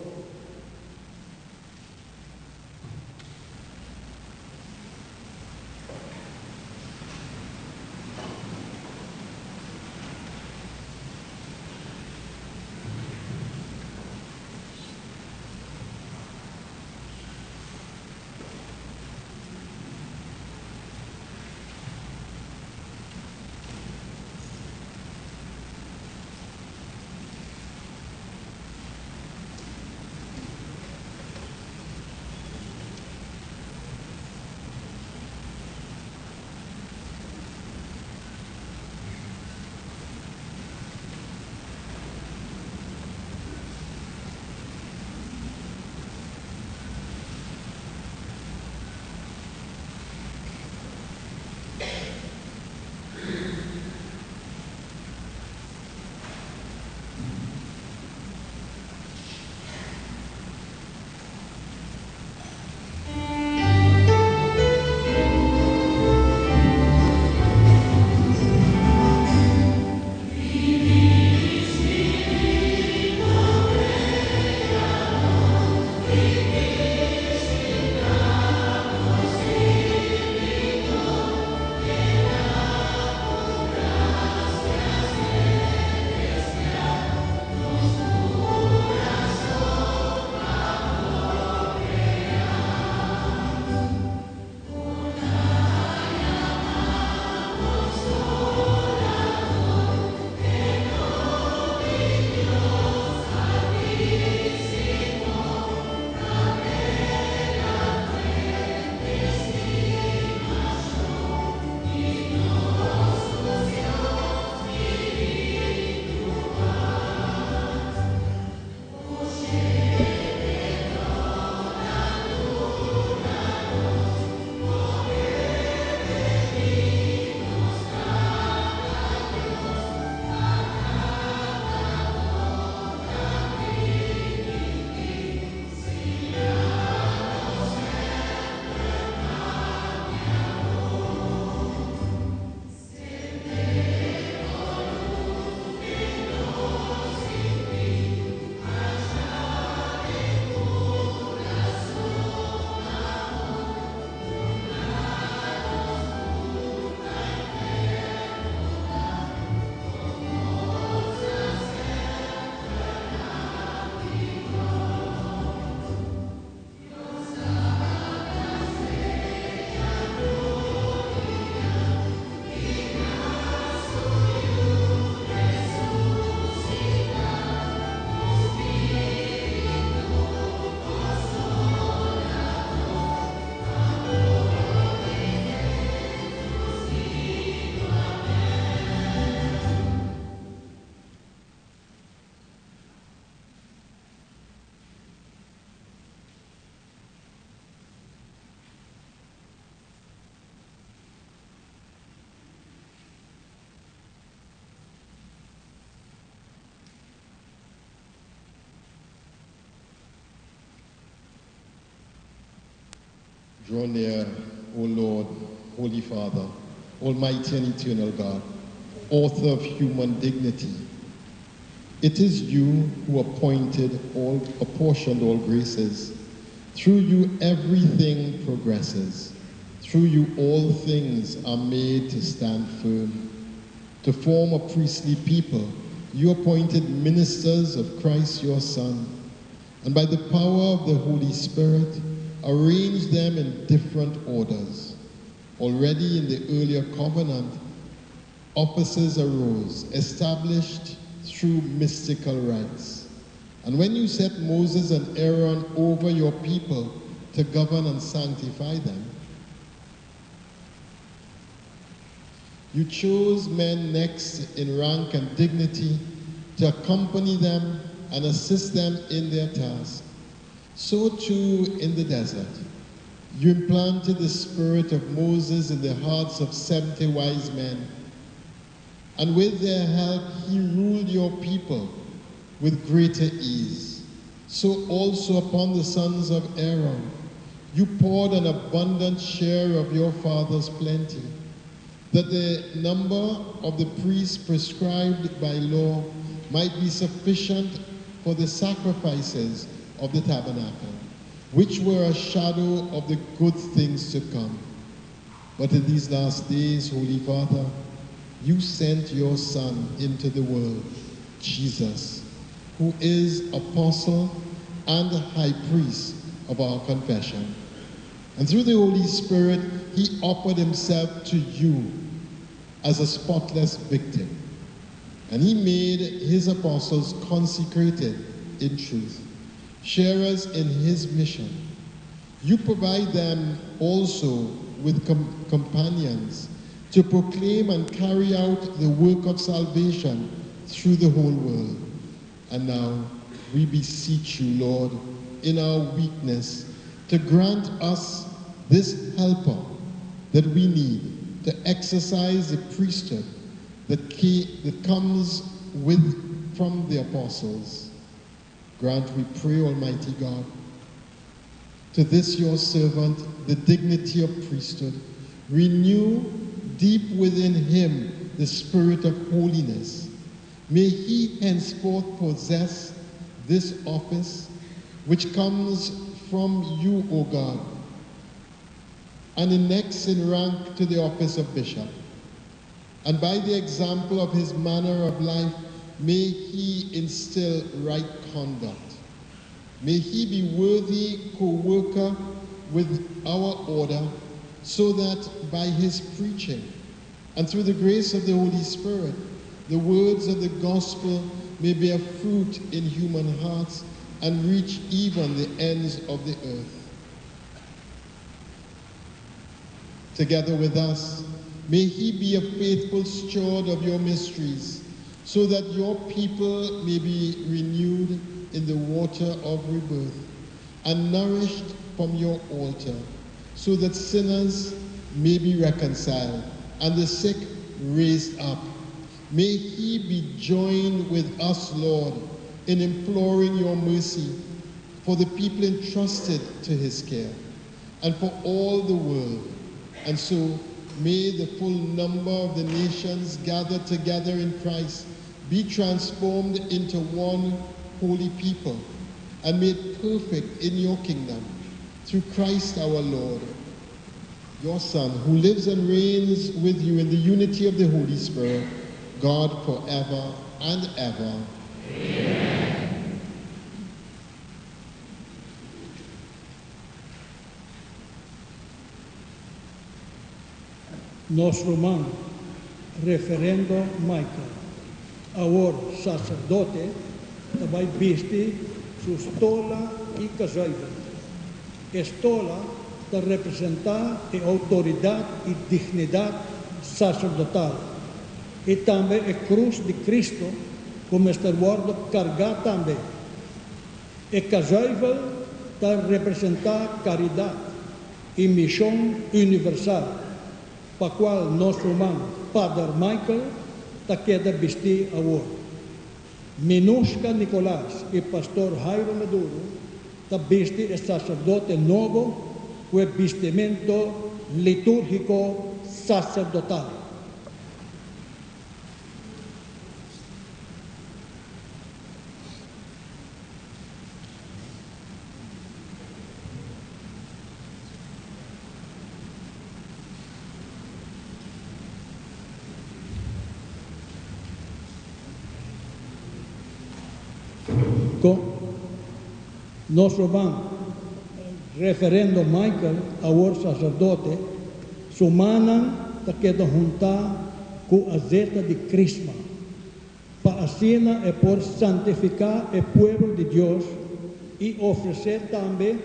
Draw near, O Lord, Holy Father, Almighty and Eternal God, author of human dignity. It is you who appointed all, apportioned all graces. Through you everything progresses. Through you all things are made to stand firm. To form a priestly people, you appointed ministers of Christ your Son. And by the power of the Holy Spirit, arranged them in different orders. Already in the earlier covenant, offices arose, established through mystical rites. And when you set Moses and Aaron over your people to govern and sanctify them, you chose men next in rank and dignity to accompany them and assist them in their task. So too in the desert, you implanted the spirit of Moses in the hearts of 70 wise men, and with their help he ruled your people with greater ease. So also upon the sons of Aaron you poured an abundant share of your father's plenty, that the number of the priests prescribed by law might be sufficient for the sacrifices of the tabernacle, which were a shadow of the good things to come. But in these last days, Holy Father, you sent your Son into the world, Jesus, who is apostle and high priest of our confession. And through the Holy Spirit, he offered himself to you as a spotless victim. And he made his apostles consecrated in truth, sharers in his mission. You provide them also with companions to proclaim and carry out the work of salvation through the whole world. And now we beseech you, Lord, in our weakness, to grant us this helper that we need to exercise the priesthood that, that comes with from the apostles. Grant, we pray, Almighty God, to this your servant the dignity of priesthood. Renew deep within him the spirit of holiness. May he henceforth possess this office which comes from you, O God, and the next in rank to the office of bishop. And by the example of his manner of life, may he instill right conduct. May he be worthy co-worker with our order, so that by his preaching and through the grace of the Holy Spirit, the words of the gospel may bear fruit in human hearts and reach even the ends of the earth. Together with us, may he be a faithful steward of your mysteries, so that your people may be renewed in the water of rebirth and nourished from your altar, so that sinners may be reconciled and the sick raised up. May he be joined with us, Lord, in imploring your mercy for the people entrusted to his care and for all the world. And so may the full number of the nations gathered together in Christ be transformed into one holy people and made perfect in your kingdom through Christ our Lord, your Son, who lives and reigns with you in the unity of the Holy Spirit, God forever and ever. Amen. Nos ruman, Reverendo Michael, awor saserdote, ta bai bisti su stola i kazuivel. E stola ta representá e outoridat i dignidat saserdotal, i tambe e krus di Kristu ku mester wòrdu kargá tambe. E kazuivel ta representá karidat i mishon universal, pa kual nos ruman Pader Michael ta keda bistí awor. Minushka Nicolaas i Pastor Jairo Maduro ta bisti e saserdote nobo ku e bistimento litúrgiko saserdotal. Nos ruman, Reverendo Michael, awor saserdote, su mannan ta keda huntá ku azeta di krisma, pa asina e por santifiká e pueblo di Dios i ofresé tambe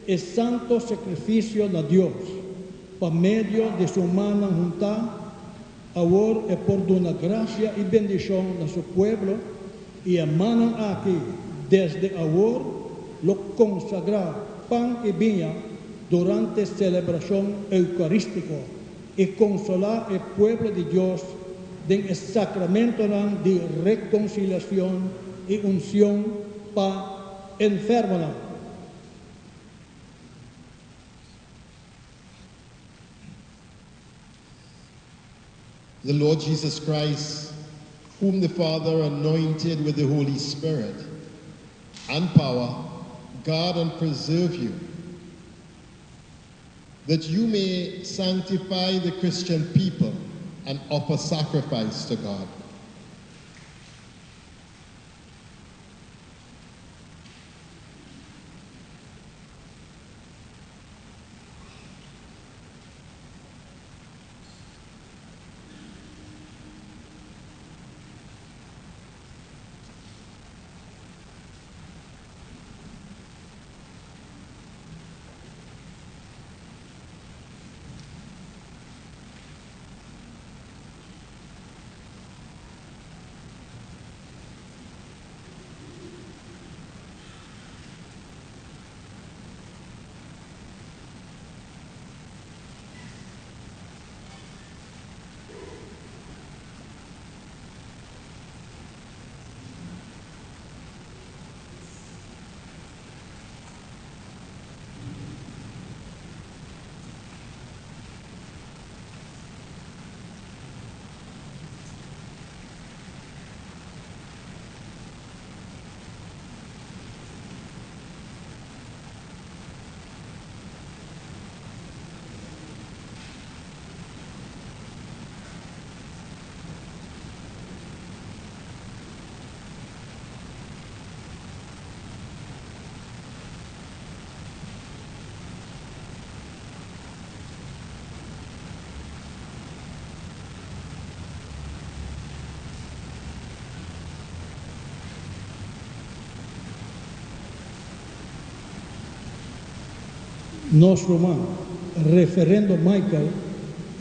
e santo sakrifisio na Dios, pa medio di su mannan huntá, awor e por duna grasia i bendishon na su pueblo, i e mannan aki desde awor lo konsagrá pan i biña durante selebrashon eukarístiko i konsolá e pueblo di Dios den e sakramentonan di rekonsiliashon i unshon pa enfermonan. The Lord Jesus Christ, whom the Father anointed with the Holy Spirit and power, guard and preserve you, that you may sanctify the Christian people and offer sacrifice to God. Nos ruman, Reverendo Michael,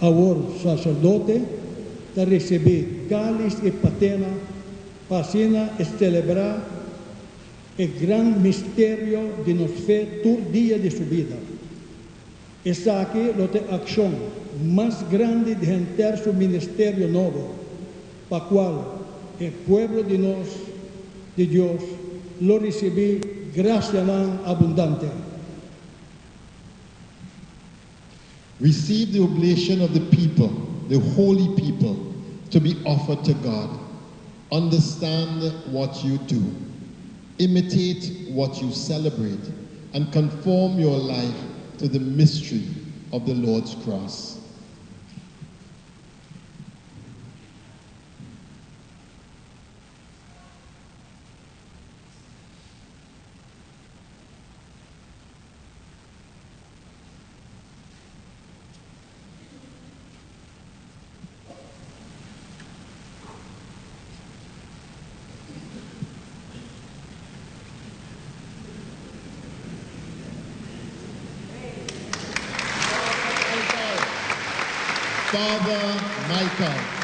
awor saserdote, ta risibí kális i patena pa asina e selebrá e gran misterio di nos fe tur dia di su bida. Esaki lo ta e akshon mas grandi di henter su ministerio nobo, pa kual e pueblo di nos di Dios lo risibí grasianan abundante. Receive the oblation of the people, the holy people, to be offered to God. Understand what you do. Imitate what you celebrate and conform your life to the mystery of the Lord's cross. Father Michael.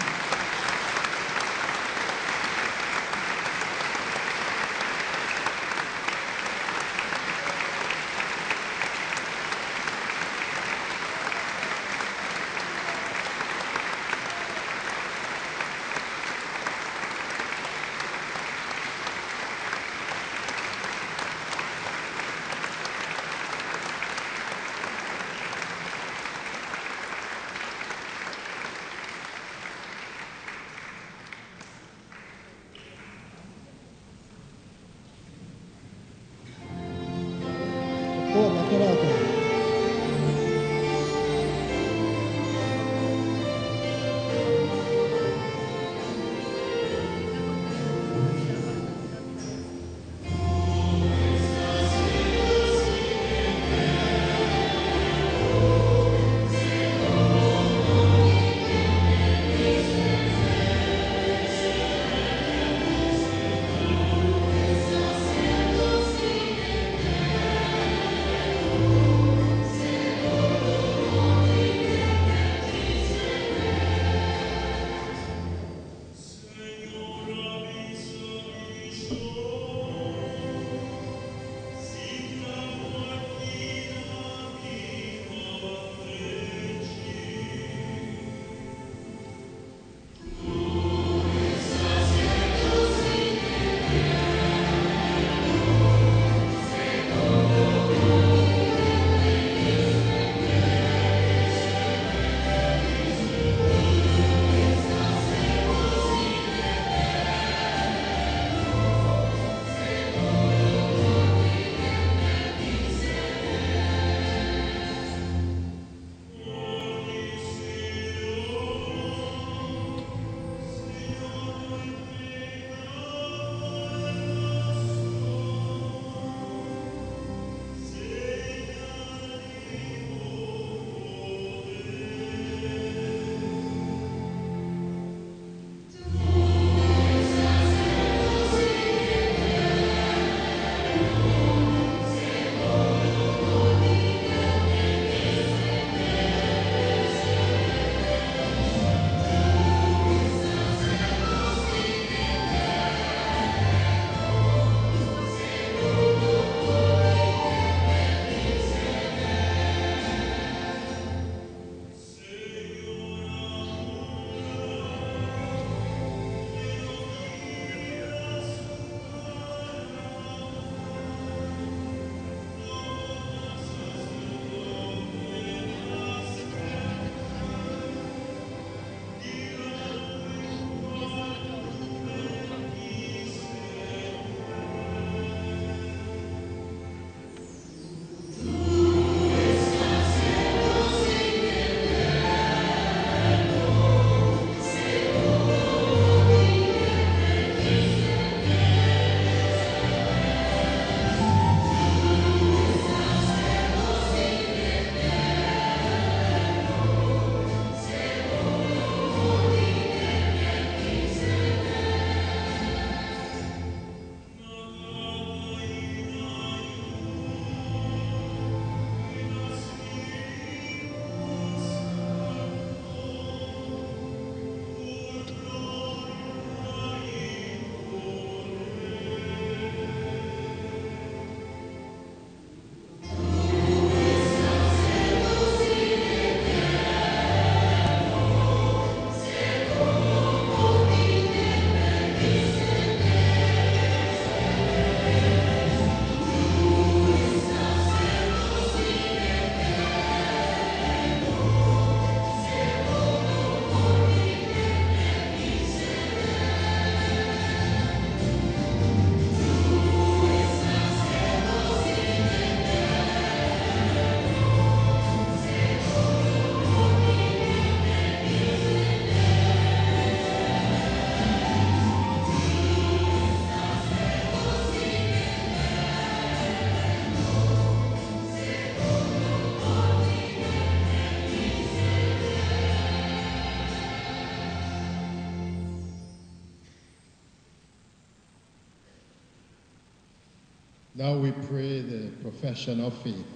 Now we pray the profession of faith.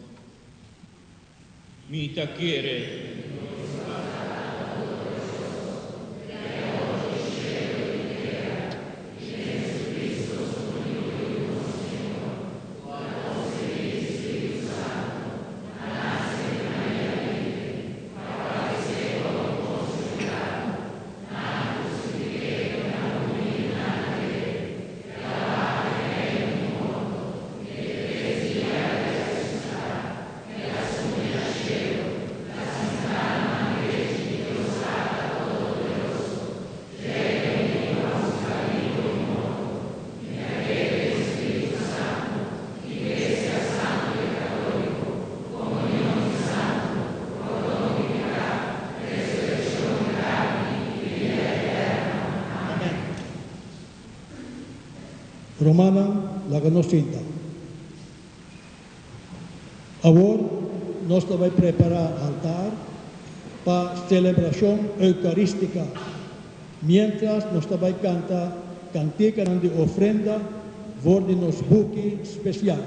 Mi ta kere. Rumannan, laga nos sinta. Awor nos ta bai prepará altar pa selebrashon eukarístika, miéntras nos ta bai kanta kantikanan di ofrenda for di nos buki spesial.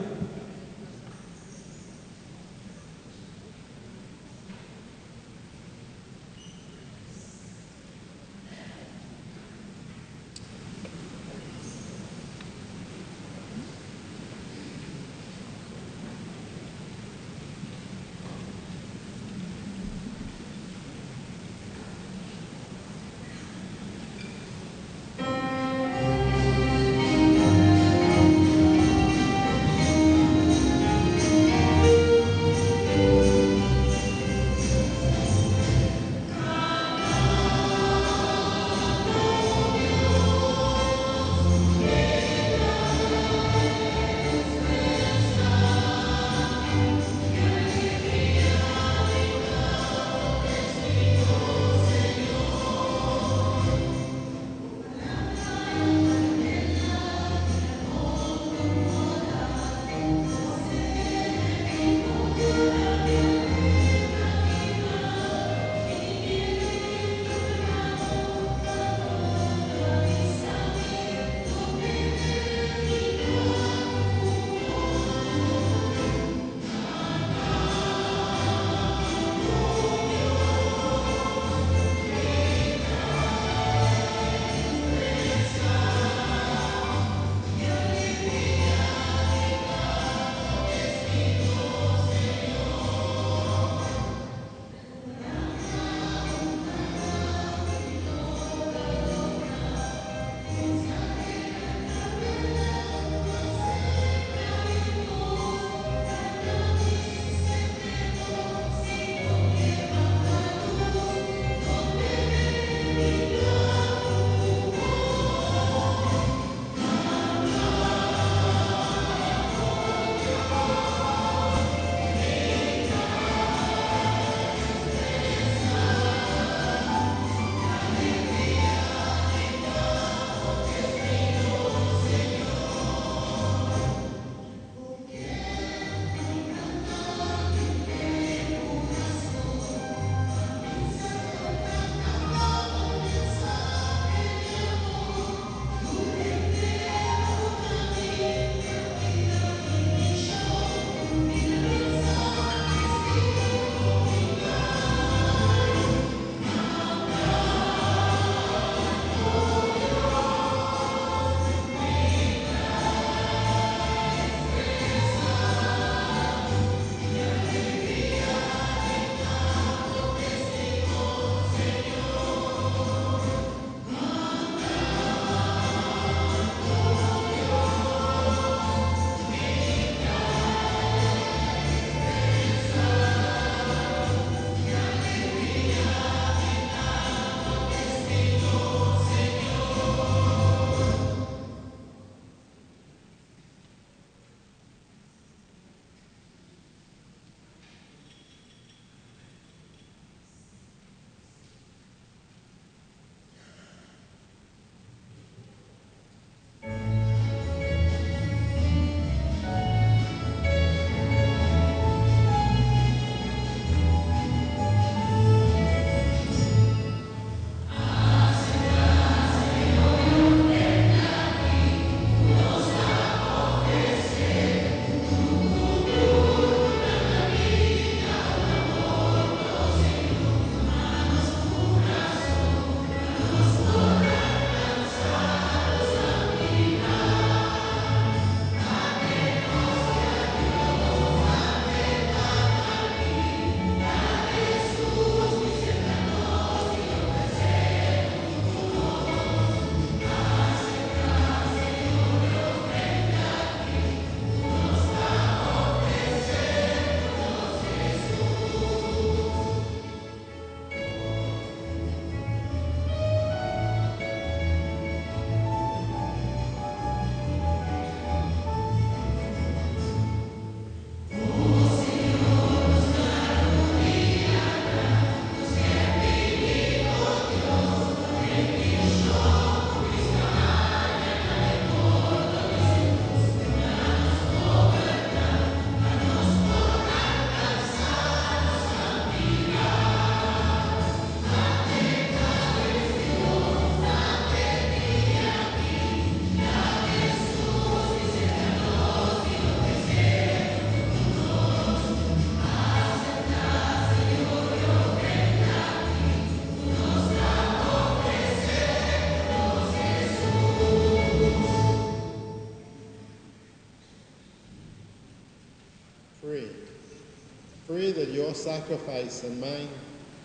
Pray that your sacrifice and mine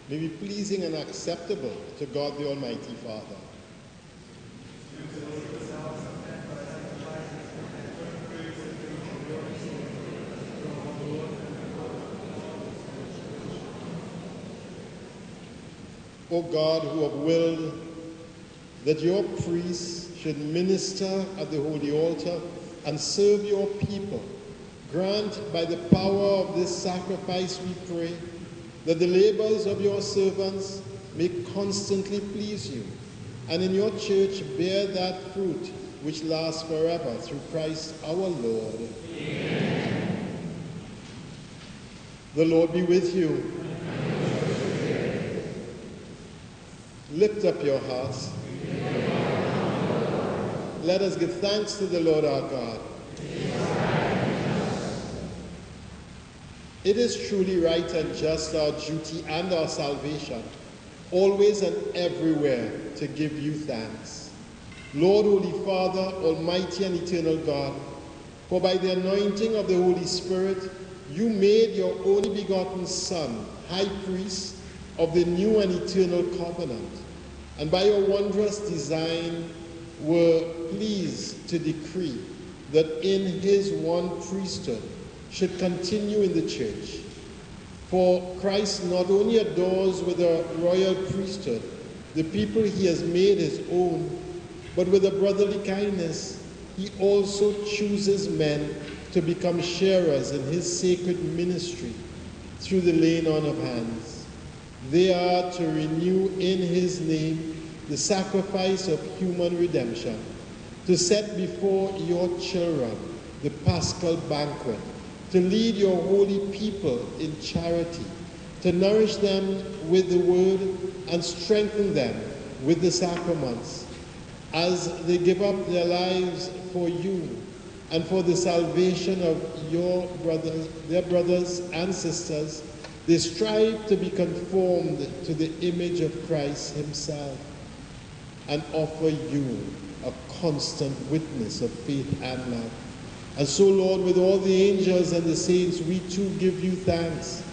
may be pleasing and acceptable to God the Almighty Father. O God, who have willed that your priests should minister at the holy altar and serve your people, grant by the power of this sacrifice, we pray, that the labors of your servants may constantly please you, and in your church bear that fruit which lasts forever through Christ our Lord. Amen. The Lord be with you. Lift up your hearts. Let us give thanks to the Lord our God. It is truly right and just, our duty and our salvation, always and everywhere to give you thanks. Lord, Holy Father, Almighty and eternal God, for by the anointing of the Holy Spirit, you made your only begotten Son, high priest of the new and eternal covenant, and by your wondrous design were pleased to decree that in his one priesthood should continue in the church. For Christ not only adores with a royal priesthood the people he has made his own, but with a brotherly kindness he also chooses men to become sharers in his sacred ministry through the laying on of hands. They are to renew in his name the sacrifice of human redemption, to set before your children the paschal banquet, to lead your holy people in charity, to nourish them with the word and strengthen them with the sacraments, as they give up their lives for you and for the salvation of your brothers, their brothers and sisters. They strive to be conformed to the image of Christ himself and offer you a constant witness of faith and love. And so, Lord, with all the angels and the saints, we too give you thanks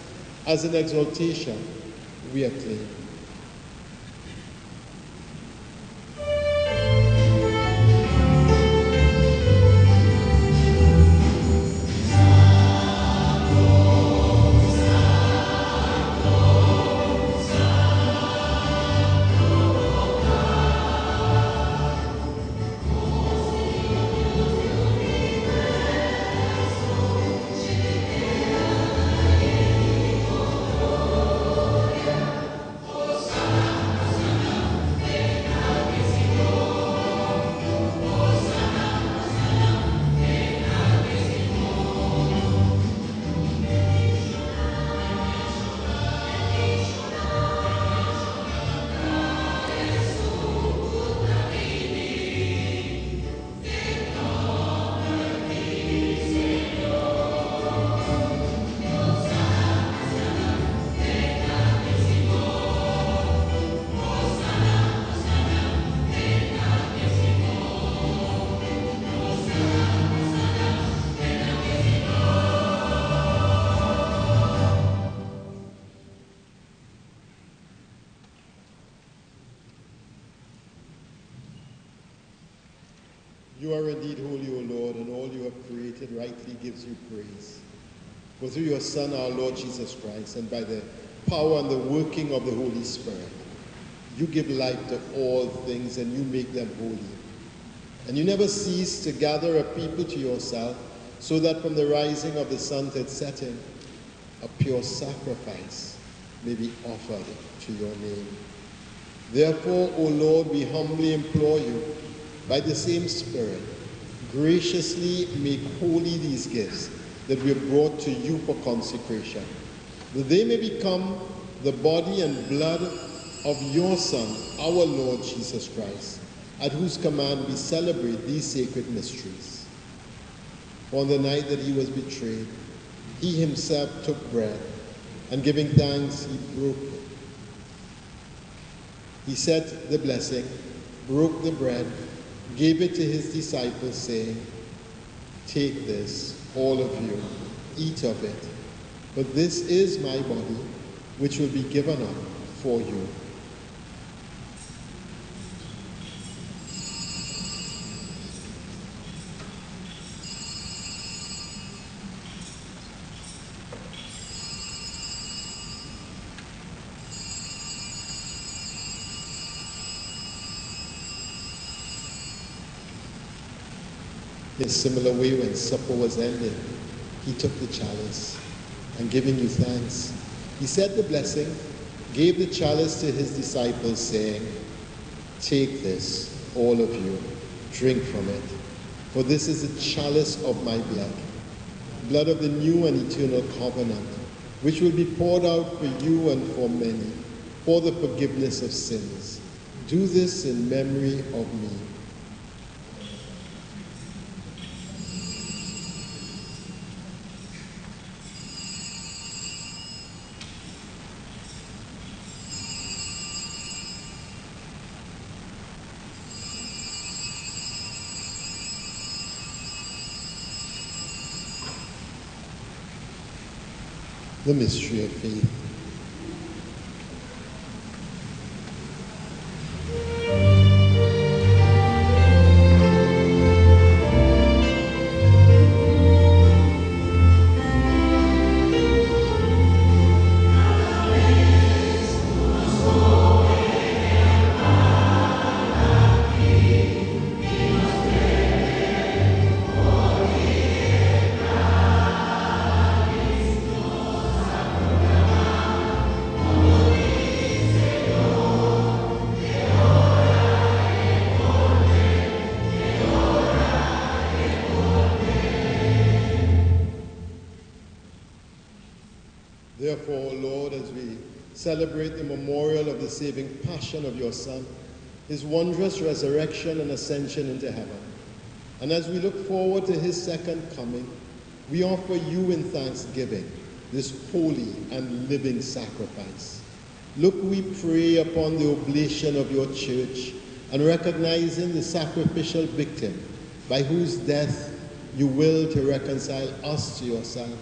as an exaltation we acclaim. You are indeed holy, O Lord, and all you have created rightly gives you praise. For through your Son, our Lord Jesus Christ, and by the power and the working of the Holy Spirit, you give life to all things and you make them holy. And you never cease to gather a people to yourself, so that from the rising of the sun to its setting, a pure sacrifice may be offered to your name. Therefore, O Lord, we humbly implore you, by the same Spirit, graciously make holy these gifts that we have brought to you for consecration, that they may become the body and blood of your Son, our Lord Jesus Christ, at whose command we celebrate these sacred mysteries. On the night that he was betrayed, he himself took bread, and giving thanks, he broke it. He said the blessing, broke the bread, gave it to his disciples, saying, Take this, all of you, eat of it. For this is my body, which will be given up for you. In a similar way, when supper was ended, he took the chalice and giving you thanks, he said the blessing, gave the chalice to his disciples, saying, Take this, all of you, drink from it, for this is the chalice of my blood, blood of the new and eternal covenant, which will be poured out for you and for many, for the forgiveness of sins. Do this in memory of me. The mystery of faith. Therefore, O Lord, as we celebrate the memorial of the saving passion of your Son, his wondrous resurrection and ascension into heaven, and as we look forward to his second coming, we offer you in thanksgiving this holy and living sacrifice. Look, we pray, upon the oblation of your church and recognizing the sacrificial victim by whose death you will to reconcile us to yourself.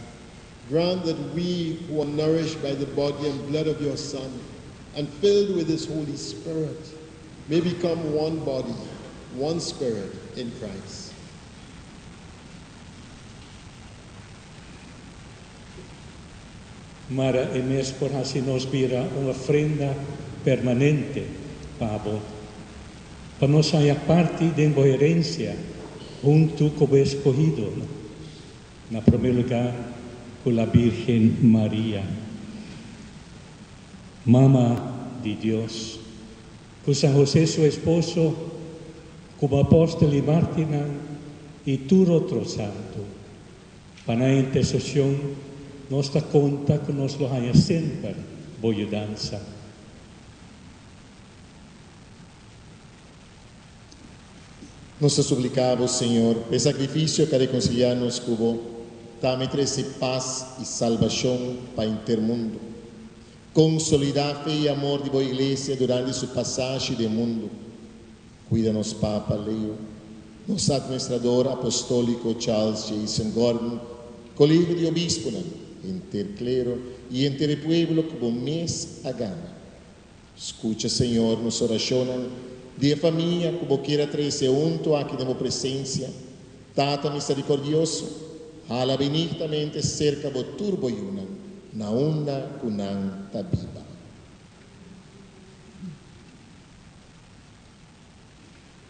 Grant that we who are nourished by the body and blood of your Son and filled with his Holy Spirit may become one body, one spirit in Christ. Mara e mes por hasi nos bira un ofrenda permanente pa bo, pa nos haña parti den bo herensia huntu ku bo eskohidonan, na promé lugá ku la Bírgen Maria, Mama di Dios, ku San Hosé su esposo, ku bo apòstel i mártirnan i tur otro santu. Pa nan interseshon nos ta konta ku nos lo haña semper bo yudansa. Nos ta supliká bo, Señor, pa e sakrifisio ku a rekonsiliá nos ku bo, tambe trese pas i salbashon pa henter mundu. Konsolidá fe i amor di bo Iglesia durante su pasashi den mundu. Kuida nos Papa Leo, nos Administrador Apostóliko Charles Jason Gordon, Kolegio di Obispunan, henter klero i henter e pueblo ku bo mes a gana. Skucha, Señor, nos orashonnan di e famia ku bo kier a trese huntu aki den bo presensia. Tata miserikordioso, hala benignamente serka bo tur bo yunan, na unda ku nan ta biba.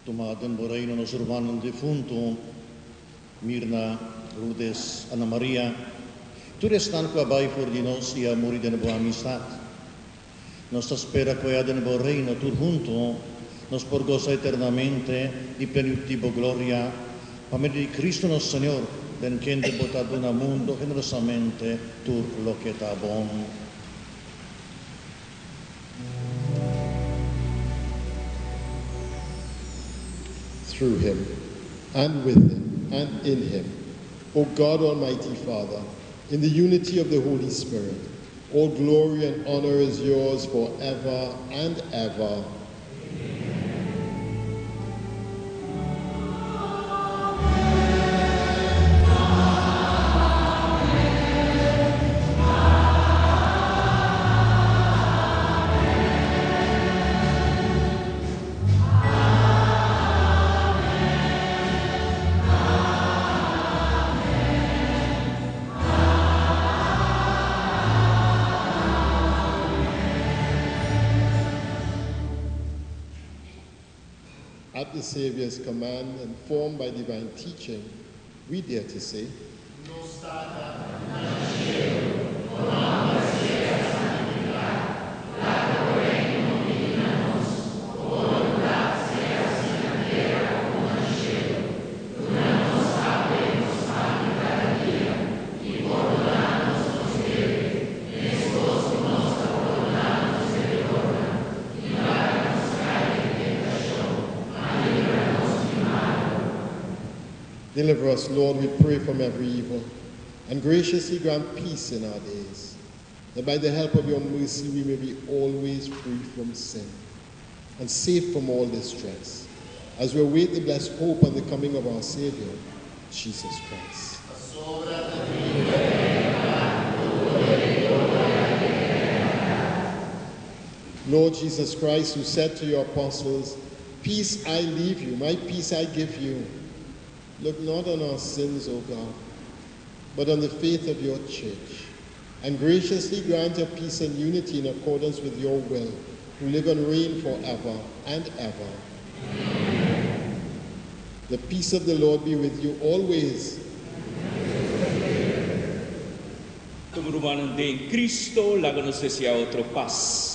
Tuma den bo reino nos rumannan difuntu, Mirna, Lourdes, Ana Maria, tur esnan ku a bai for di nos i a muri den bo amistat. Nos ta spera ku aya den bo reino tur huntu nos por gosa eternamente di plenitud di bo gloria, pa medio di Cristo nos Señor, den kende bo ta duna mundo generosamente tur loke ta bon. Through him, and with him, and in him, O God Almighty Father, in the unity of the Holy Spirit, all glory and honor is yours forever and ever. At the Savior's command and formed by divine teaching, we dare to say, Deliver us, Lord, we pray, from every evil, and graciously grant peace in our days, that by the help of your mercy we may be always free from sin and safe from all distress, as we await the blessed hope and the coming of our Savior, Jesus Christ. Lord Jesus Christ, who said to your apostles, Peace I leave you, my peace I give you. Look not on our sins, O God, but on the faith of your church, and graciously grant her peace and unity in accordance with your will, who live and reign forever and ever. Amen. The peace of the Lord be with you always. Komo rumannan den Cristo, laga nos deseá otro pas.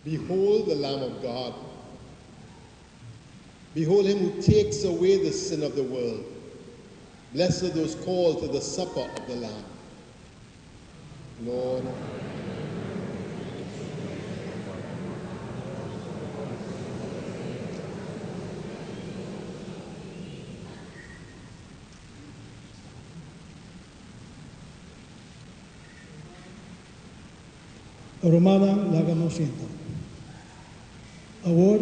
Behold the Lamb of God. Behold him who takes away the sin of the world. Blessed are those called to the supper of the Lamb. Lord, Rumannan, laga nos sinta. Awor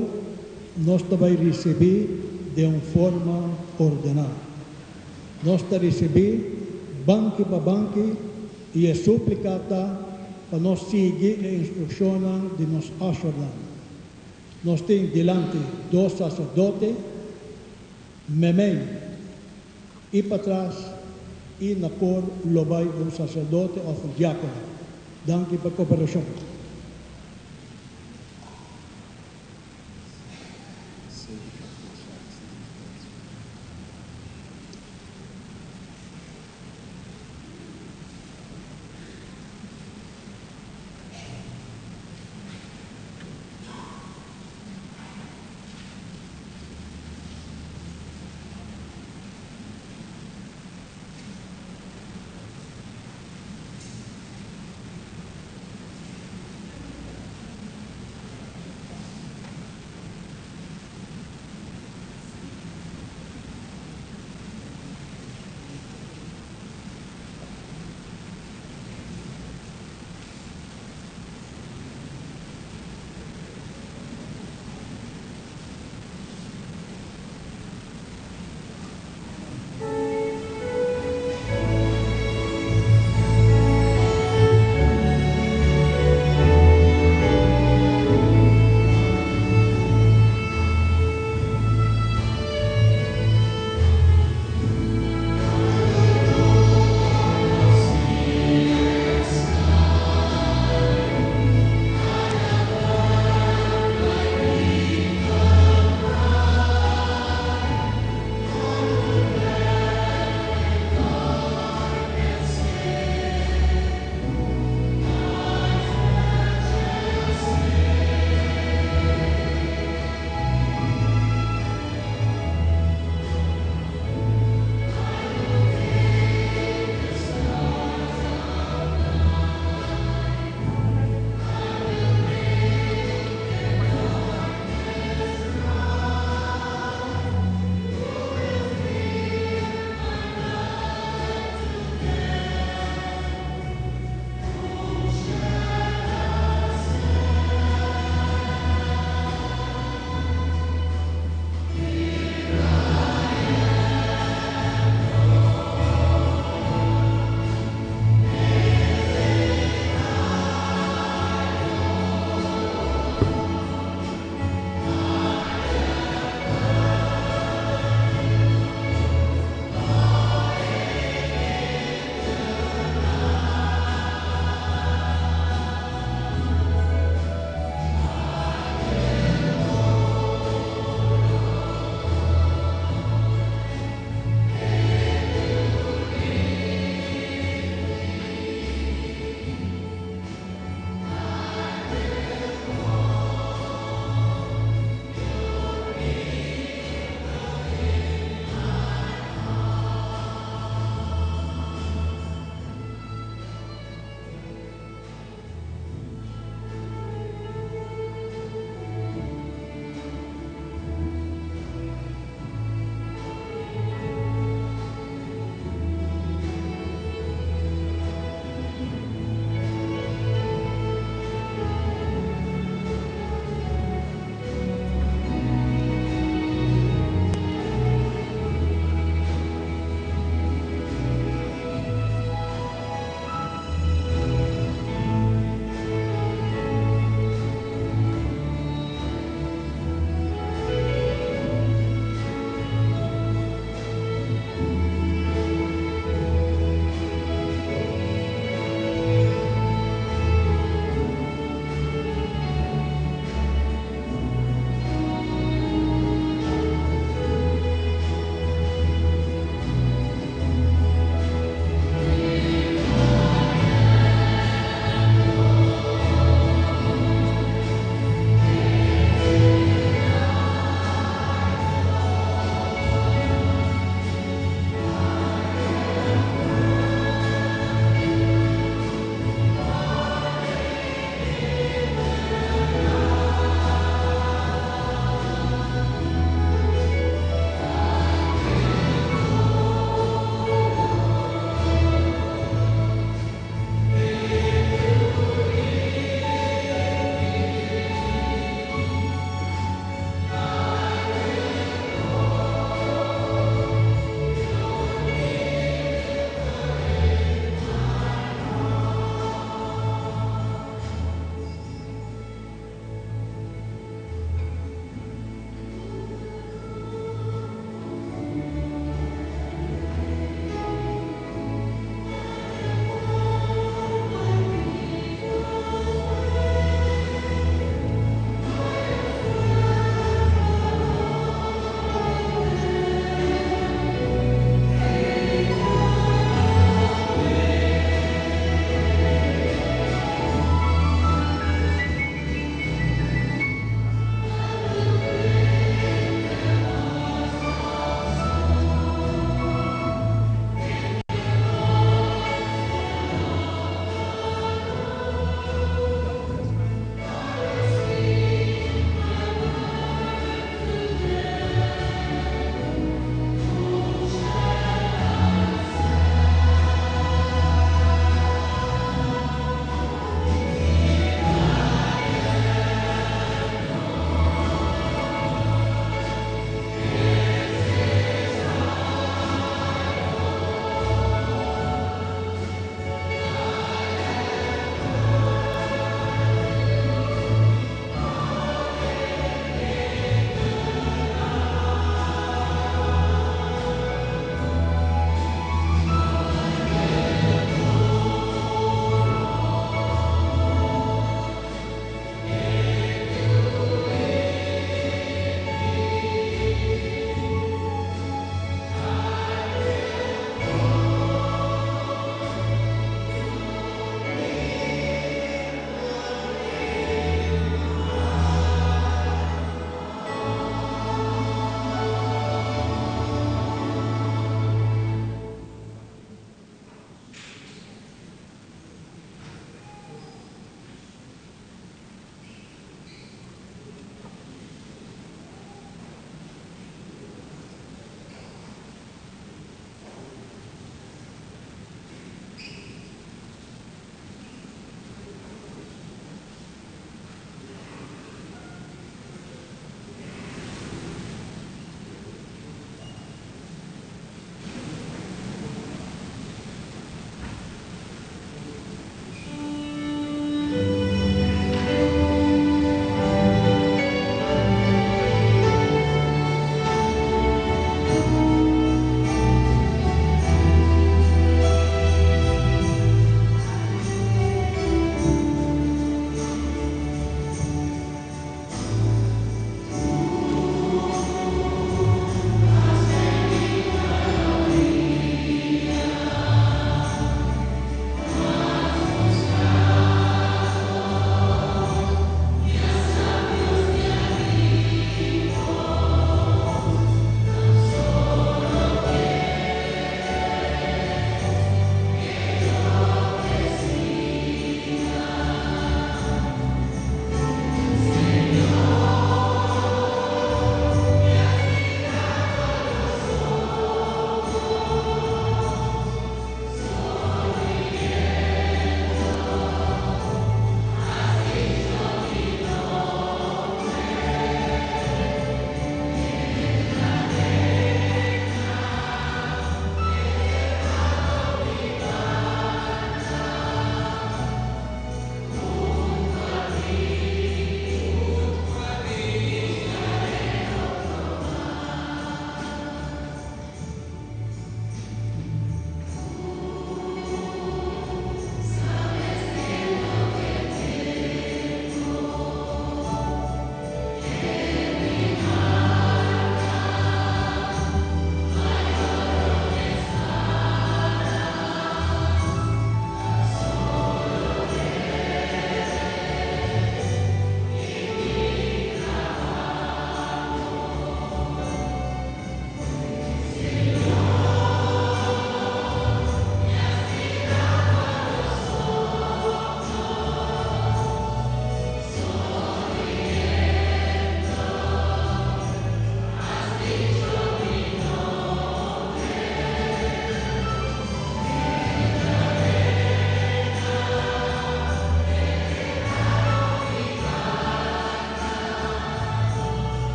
nos ta bai risibí den un forma ordená. Nos ta risibí banki pa banki i e súplika ta pa nos sigui e instrukshonnan di nos ushernan. Nos tin dilanti dos saserdote, memei i patras i na kor lo bai un saserdote òf un diákono. Danki pa koperashon.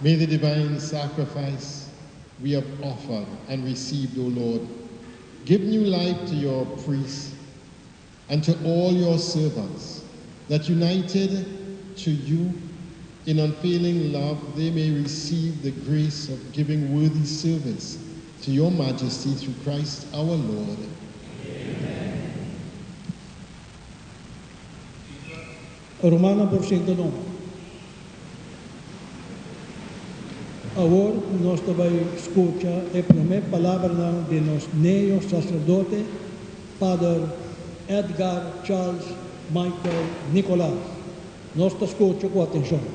May the divine sacrifice we have offered and received, O Lord, give new life to your priests and to all your servants, that united to you in unfailing love they may receive the grace of giving worthy service to your majesty through Christ our Lord. Rumannan por sinta numa. Awor nos ta bai skucha e promé palabranan di nos neo saserdote, Pader Edgar Charles Michael Nicolaas. Nos ta skucha ku atenshon.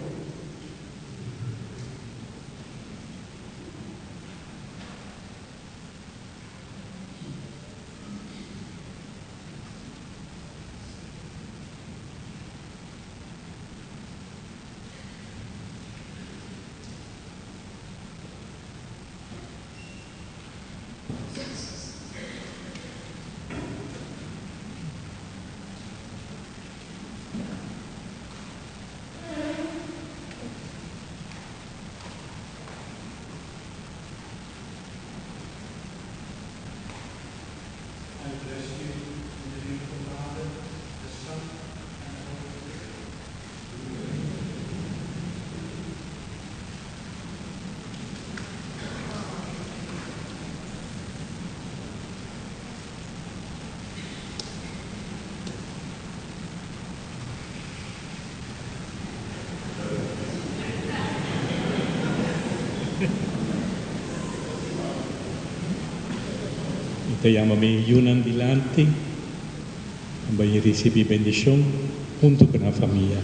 I bless you in the name of the Father, the Son, and the Holy Spirit. Mi ta yama mi yunan dilanti pa bai risibí bendishon huntu ku nan famia.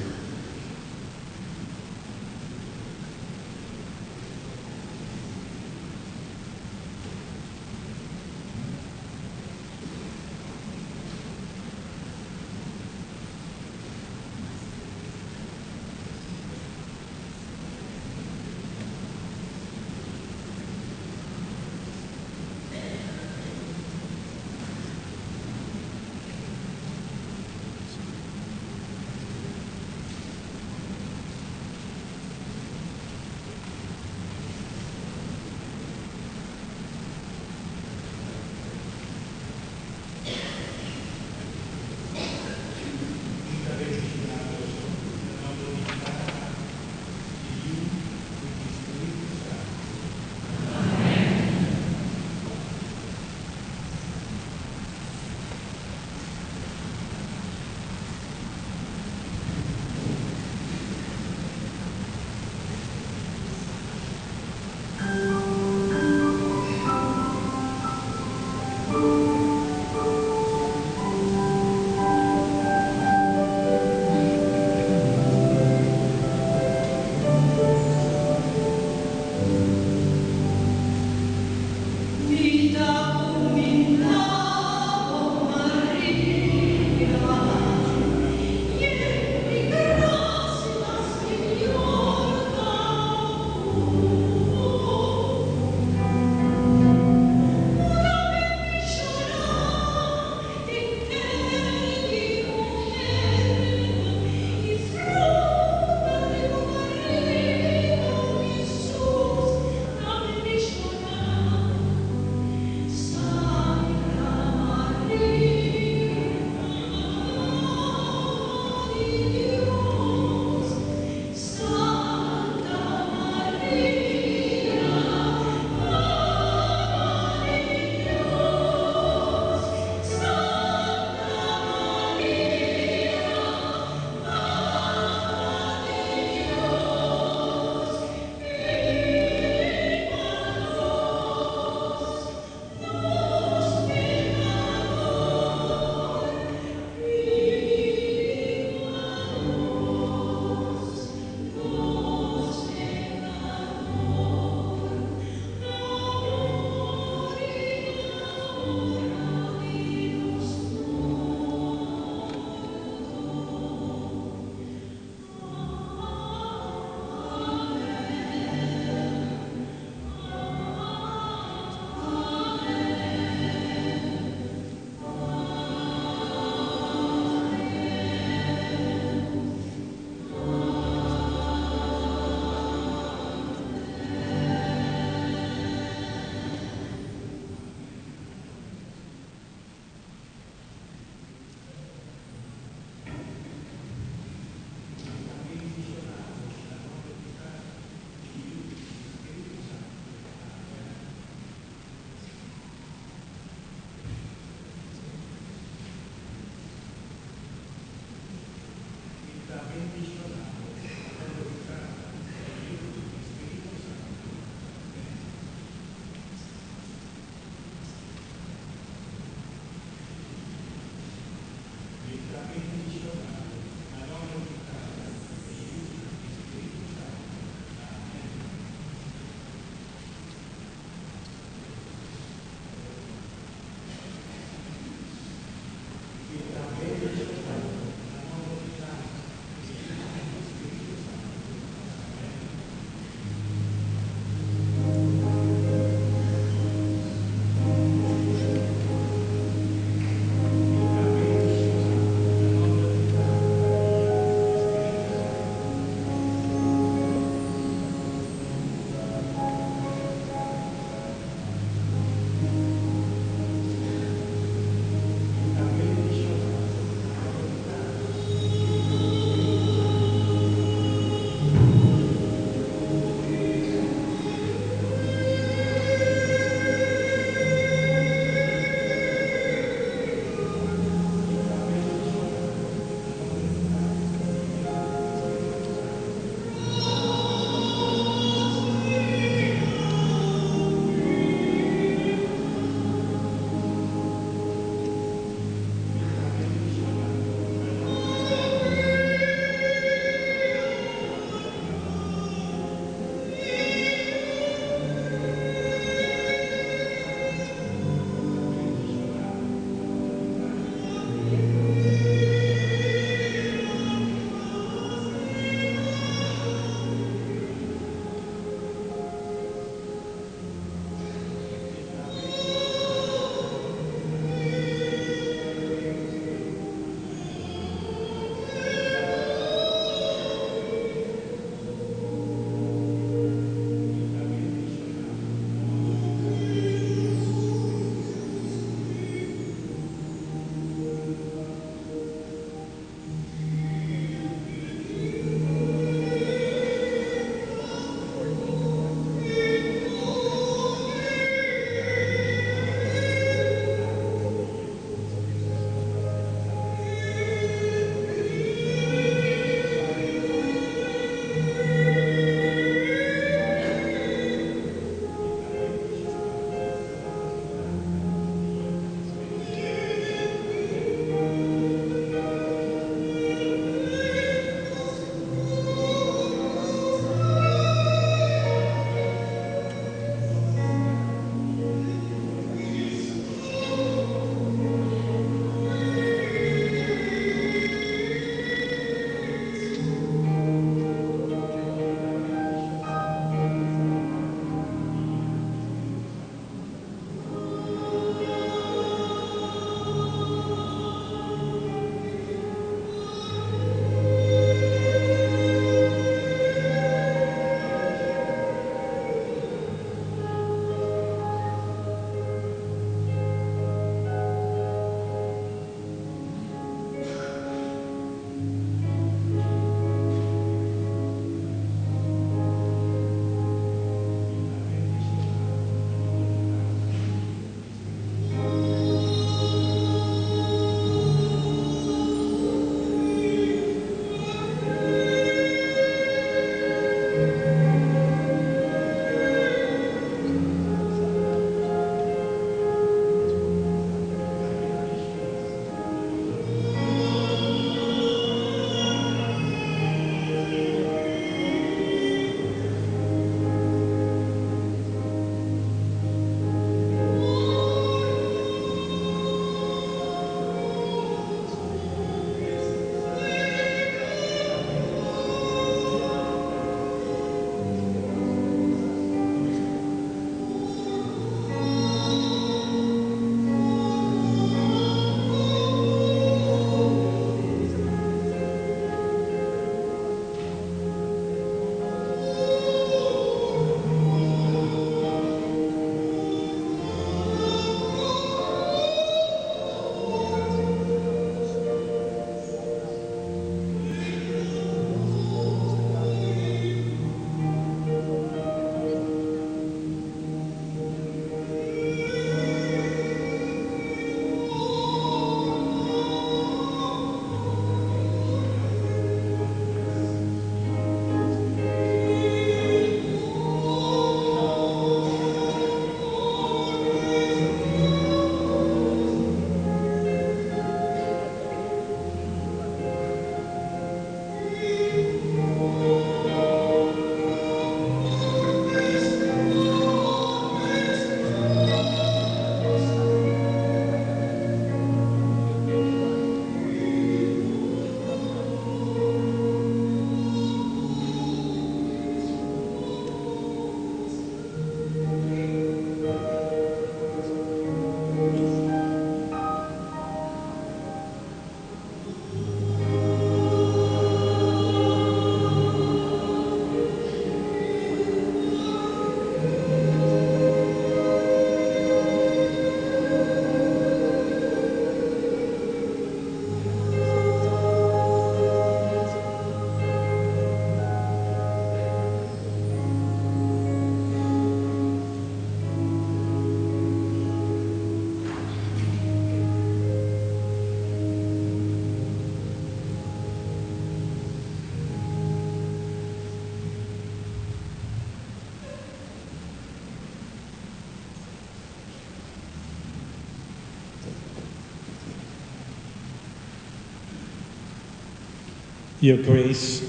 Your Grace,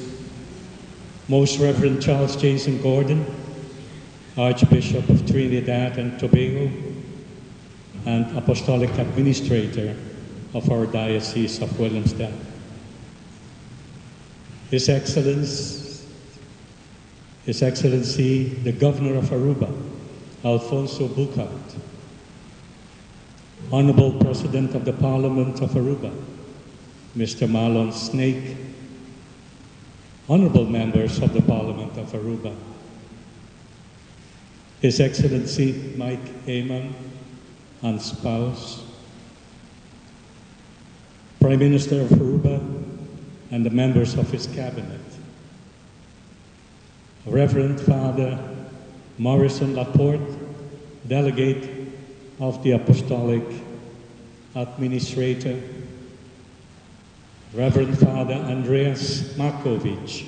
Most Reverend Charles Jason Gordon, Archbishop of Trinidad and Tobago and Apostolic Administrator of our Diocese of Willemstad. His Excellence, His Excellency, the Governor of Aruba, Alfonso Buckaert, Honorable President of the Parliament of Aruba, Mr. Marlon Sneek, Honorable Members of the Parliament of Aruba, His Excellency Mike Eman and spouse, Prime Minister of Aruba and the members of his cabinet, Reverend Father Morrison Laporte, Delegate of the Apostolic Administrator, Reverend Father Andreas Markovich,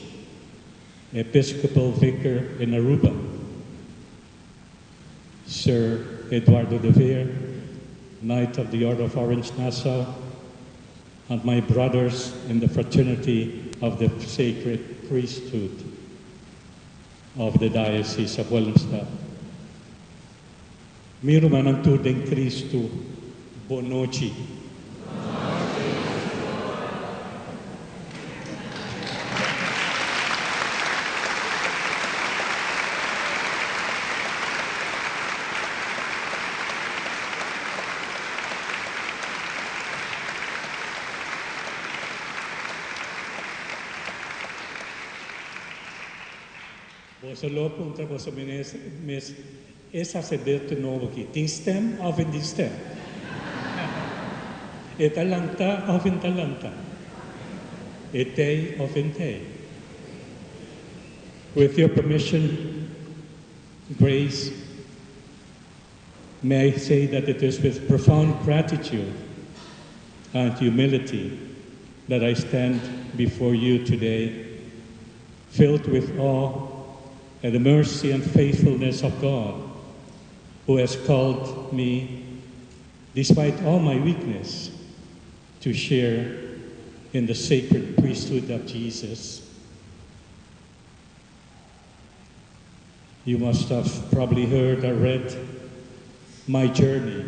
Episcopal Vicar in Aruba, Sir Eduardo de Veer, Knight of the Order of Orange Nassau, and my brothers in the fraternity of the Sacred Priesthood of the Diocese of Willemstad. Mi rumannan tur den Cristo, bon nochi. Boso lo puntra boso mes, E saserdote nobo aki tin stem òf e tin stem? E ta lantá òf e ta lantá? E t'ei òf e n'tei? With your permission, Grace, may I say that it is with profound gratitude and humility that I stand before you today, filled with awe at the mercy and faithfulness of God, who has called me, despite all my weakness, to share in the sacred priesthood of Jesus. You must have probably heard or read my journey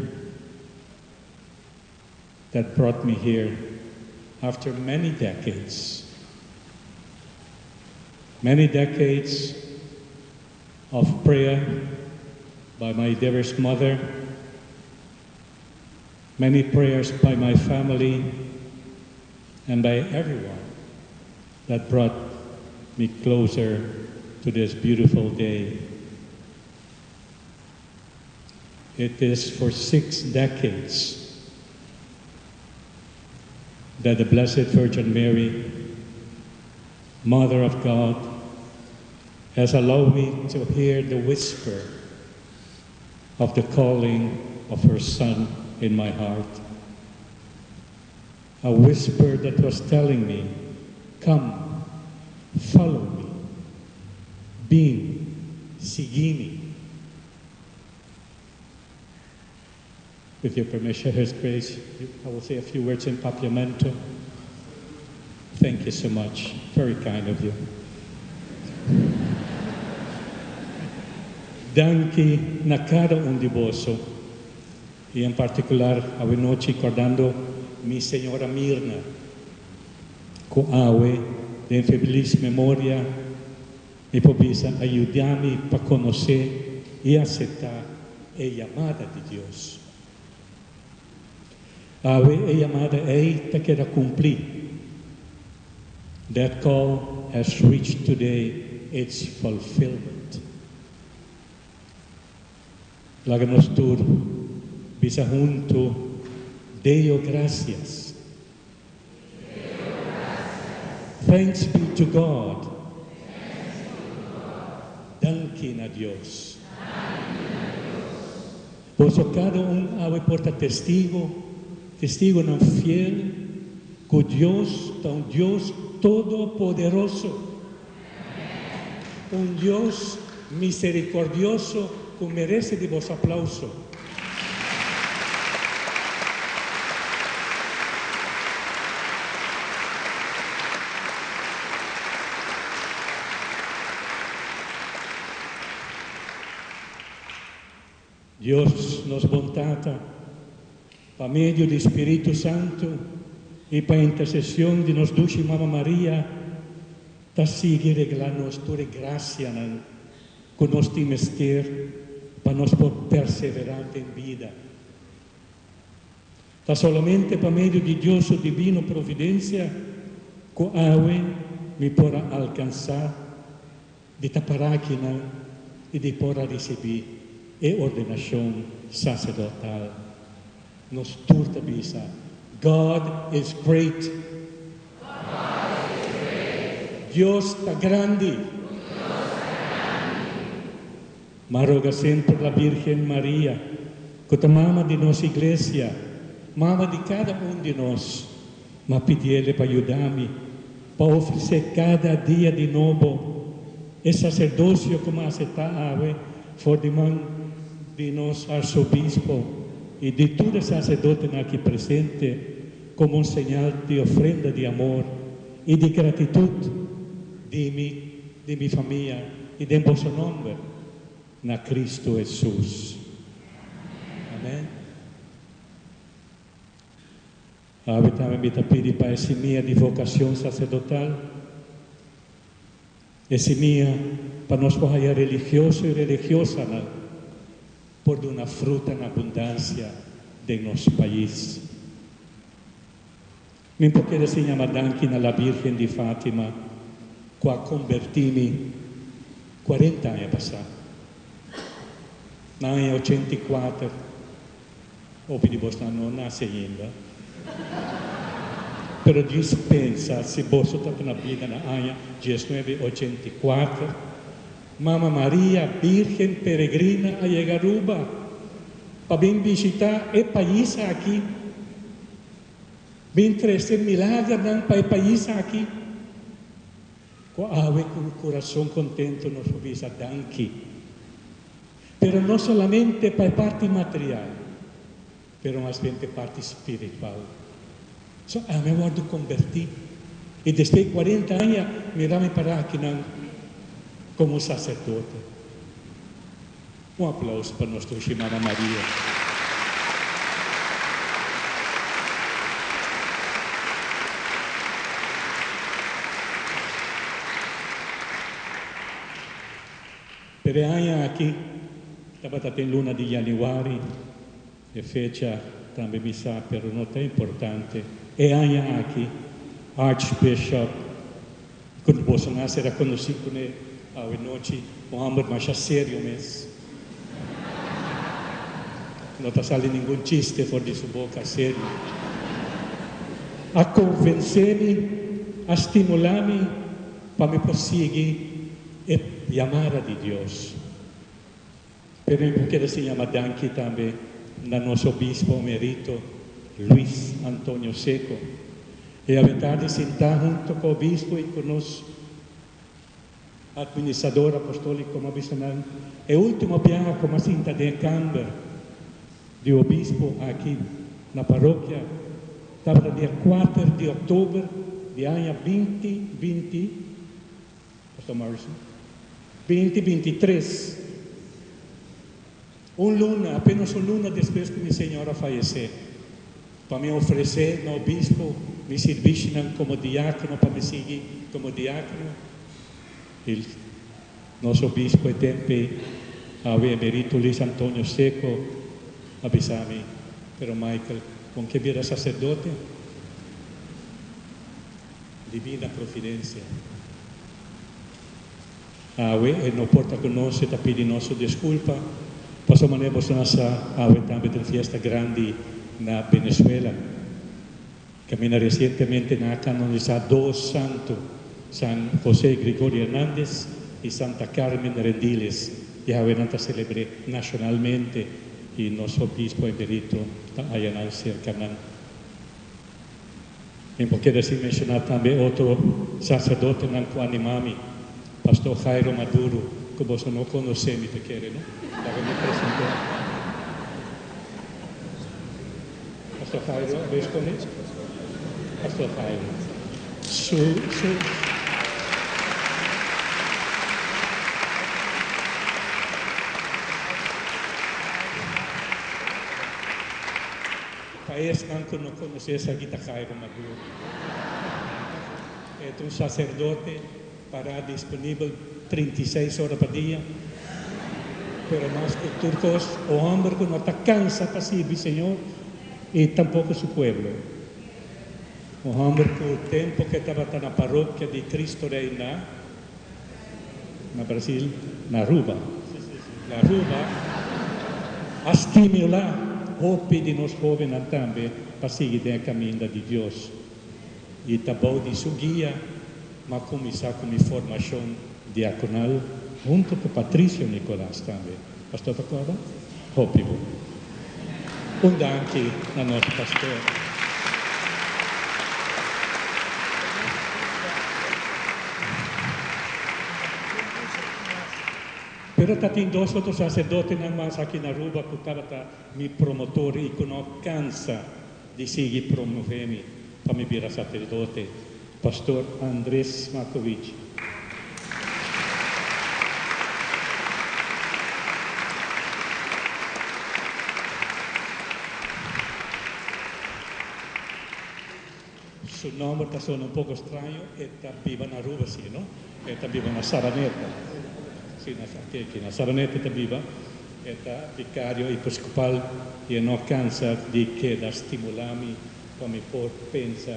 that brought me here after many decades. Many decades of prayer by my dearest mother, many prayers by my family, and by everyone that brought me closer to this beautiful day. It is for 6 decades that the Blessed Virgin Mary, Mother of God, has allowed me to hear the whisper of the calling of her Son in my heart. A whisper that was telling me, come, follow me, bin, sigui mi. With your permission, His Grace, I will say a few words in Papiamento. Thank you so much. Very kind of you. Danki na kada un di boso, i en partikular awe nochi kordando mi señora Mirna, ku awe den felis memoria mi por bisa a yuda mi pa konosé i aseptá e yamada di Dios. Awe e yamada ei ta keda kumplí. That call has reached today its fulfillment. Laga nos tur bisa huntu, Deo gracias. Thanks be to God. Danki na Dios. Boso kada un awe por ta testigo, testigonan fiel, ku Dios ta un Dios todopoderoso, un Dios miserikordioso ku merese di boso aplauso. Dios, nos bon Tata, pa medio di Spiritu Santu i pa interseshon di nos dushi Mama Maria, ta sigui regalá nos tur e grasianan ku nos tin mester pa nos por perseverá den bida. Ta solamente pa medio di Dios su divino providensia ku awe mi por a alkansá di ta pará akinan i di por a risibí e ordenashon saserdotal. Nos tur ta bisa, God is great! Dios ta grandi! Ma roga semper la Birgen Maria, ku ta mama di nos Iglesia, mama di kada un di nos, ma pidiele pa yuda mi pa ofresé kada dia di nobo e saserdosio ku mi a aseptá awe for di man di nos Arsobispo i di tur e saserdotenan aki presente komo un señal di ofrenda di amor i di gratitut di mi, di mi famia i den boso nòmber na Kristu Hesus. Amèn. Awe tambe mi ta pidi pa e simia di vocacion sacerdotal, e simia pa nos por haya religioso y religiosanan por duna fruta na abundancia den nos pais. Mi por kere sin yama danki na la Virgen di Fatima cu a conberti mi cuarenta aña pasa. Na aña 84. Hopi di bosnan no nase ainda. Pero djis pensa si boso tabata na bida na aña 1984, Mama Maria, Birgen Peregrina a yega Aruba pa bin bishita e pais aki, bin trese milagernan pa e pais aki. Ku awe ku kurason kontentu nos por bisa danki. Pero no solamente pa e parti material, pero mas bien pa e parti spiritual. So ami a wòrdu kombertí i despues di kuarenta aña mira mi pará akinan komo saserdote. Un aplauso pa nos dushi Mama Maria. Pero e aña aki tabata den luna di yanüari, e fecha tambe mi sa pero no ta importante, e aña aki Archbishop ku boso nan a sera konosí kuné awe nochi, un hòmber masha serio mes, no ta sali ningun chiste for di su boka, serio, a konvensé mi, a stimulá mi pa mi por sigui E yamada di Dios. Pero mi por keda sin yama danki tambe na nos Obispo Emerito Luis Antonio Seco. E awe tardi sintá hunto ku Obispo i ku nos Administrador Apostóliko mi a bisa nan e último biaha ku mi a sinta den e kamber di Obispo aki na parokia tabata dia kuater di òktober di aña binti binti. Pastor Morrison, 20 23. Un luna, apenas un luna despues ku mi señora fayesé, pa mi ofresé na obispo mi sirbishinan komo diákono pa mi sigui komo diákono, i nos obispo e tempu ei, awe emerito Luis Antonio Seco, a bisa mi, Pero Michael, kon ke bira saserdote? Divina Providencia. Awe e no por ta cu nos, e ta pidi nos su disculpa, pasobra manera boso nan sa, awe tambe ta un fiesta grandi na Venezuela. Caminda recientemente nan a canonisa dos santo, San Jose Gregorio Hernandez y Santa Carmen Rendiles, y awe nan ta celebre nacionalmente y nos obispo emerito ta haya nan cerca nan. Mi por keda sin menshoná tambe otro saserdotenan ku animá mi, Pastor Jairo Maduro, ku boso no konosé, mi ta kere, no? Laga mi present'é. Pastor Jairo, a bes koné? Pastor Jairo. Su, su. Pa esnan ku no konosé esaki ta Jairo Maduro. E ta un saserdote pará disponibel 36 ora pa dia, pero mas ku tur kos un hòmber ku no ta kansa pa sirbi Señor i tampoko su pueblo. Un hòmber ku tempu ku e tabata na parokia di Cristo Rey na na Brasil, na Aruba, na Aruba a stimulá hopi di nos hóbennan tambe pa sigui den e kaminda di Dios. I ta bou di su guia m'a kuminsá ku mi formashon diakonal huntu ku Patricio Nicolas tambe. Pastor ta kòrda? Hopi bon. Un danki na nos pastor. Pero ta tin dos otro sacerdotenan mas aki na Aruba cu tabata mi promotor y cu no cansa di sigui promove mi pa mi bira sacerdote, Pastor Andres Markovich. Su nomber ta sona un poco straño, e ta biba na Aruba si, no? E ta biba na Sabaneta. Si, na, aki, aki na Sabaneta e ta biba. E ta vicario episcopal y e no cansa di keda stimula mi pa mi por pensa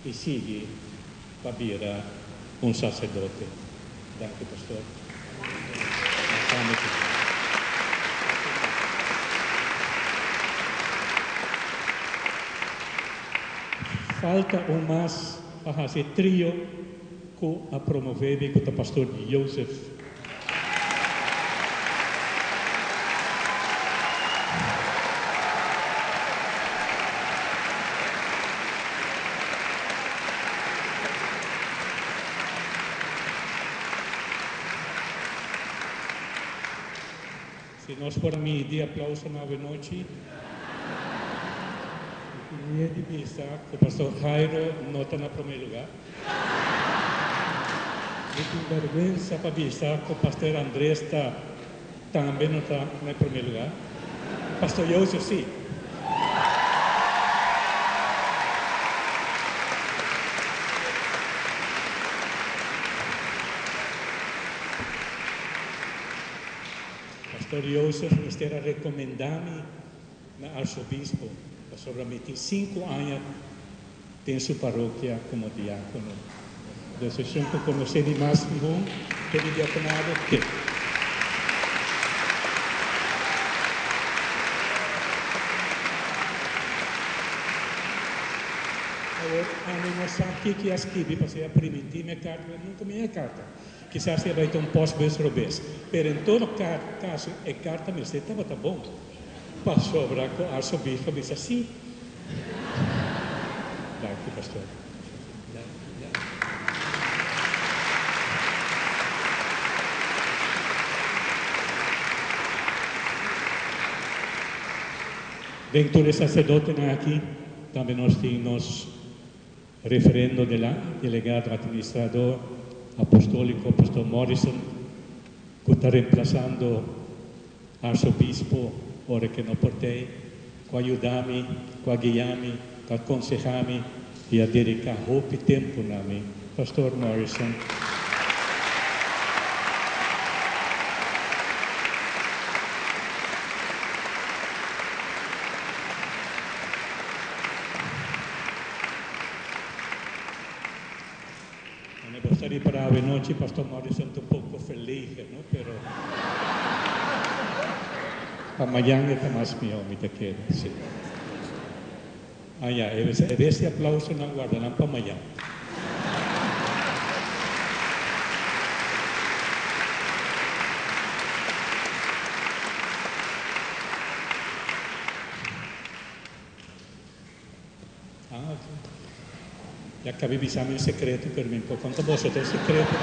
y sigui pa bira un sacerdote. Danki pastor. Falta un mas pa haci e trio cu a promove mi cu ta pastor Joseph. Si nos por a midi aplausonan awenochi, mi tin miedu di bisa ku Pastor Jairo no ta na promé lugá. Mi tin bèrgwensa pa bisa ku Pastor Andres ta tambe no ta na e promé lugá. Pastor Joseph sí. Pastor Joseph mester a rekomendá mi na Arsobispo pasobra mi tin sinku aña den su parokia komo diákono. Dus esun ku konosé mi mas mihó den mi diakonado ke. Awor, ami no sa kiko a skibi pasobra a primintí mi e karta, pero nunka mi haña e karta. Kisas e bai ta un postbus robes, pero en todo caso e carta mester tabata bon, pasobra cu arzobispo a bisa si. Danki pastor. Den tur e sacerdotenan aki tambe nos tin nos Referendo delegado administrador apostóliko Pastor Morrison ku ta remplasando Arsobispo ora ke no por tei, ku a yuda mi, ku a guia mi, ku a konsehá mi i a dediká hopi tempu na mi. Pastor Morrison. Mane bo sta ripará awenochi Pastor Morrison ta un poco verlegen, no? Pero pa mañan e ta mas mihó, mi ta kere, sí. Ah ya, e res di aplausonan warda nan pa mañan. Ah, ok. Ya cab'i bisa mi un secreto, pero mi por conta boso otro secreto.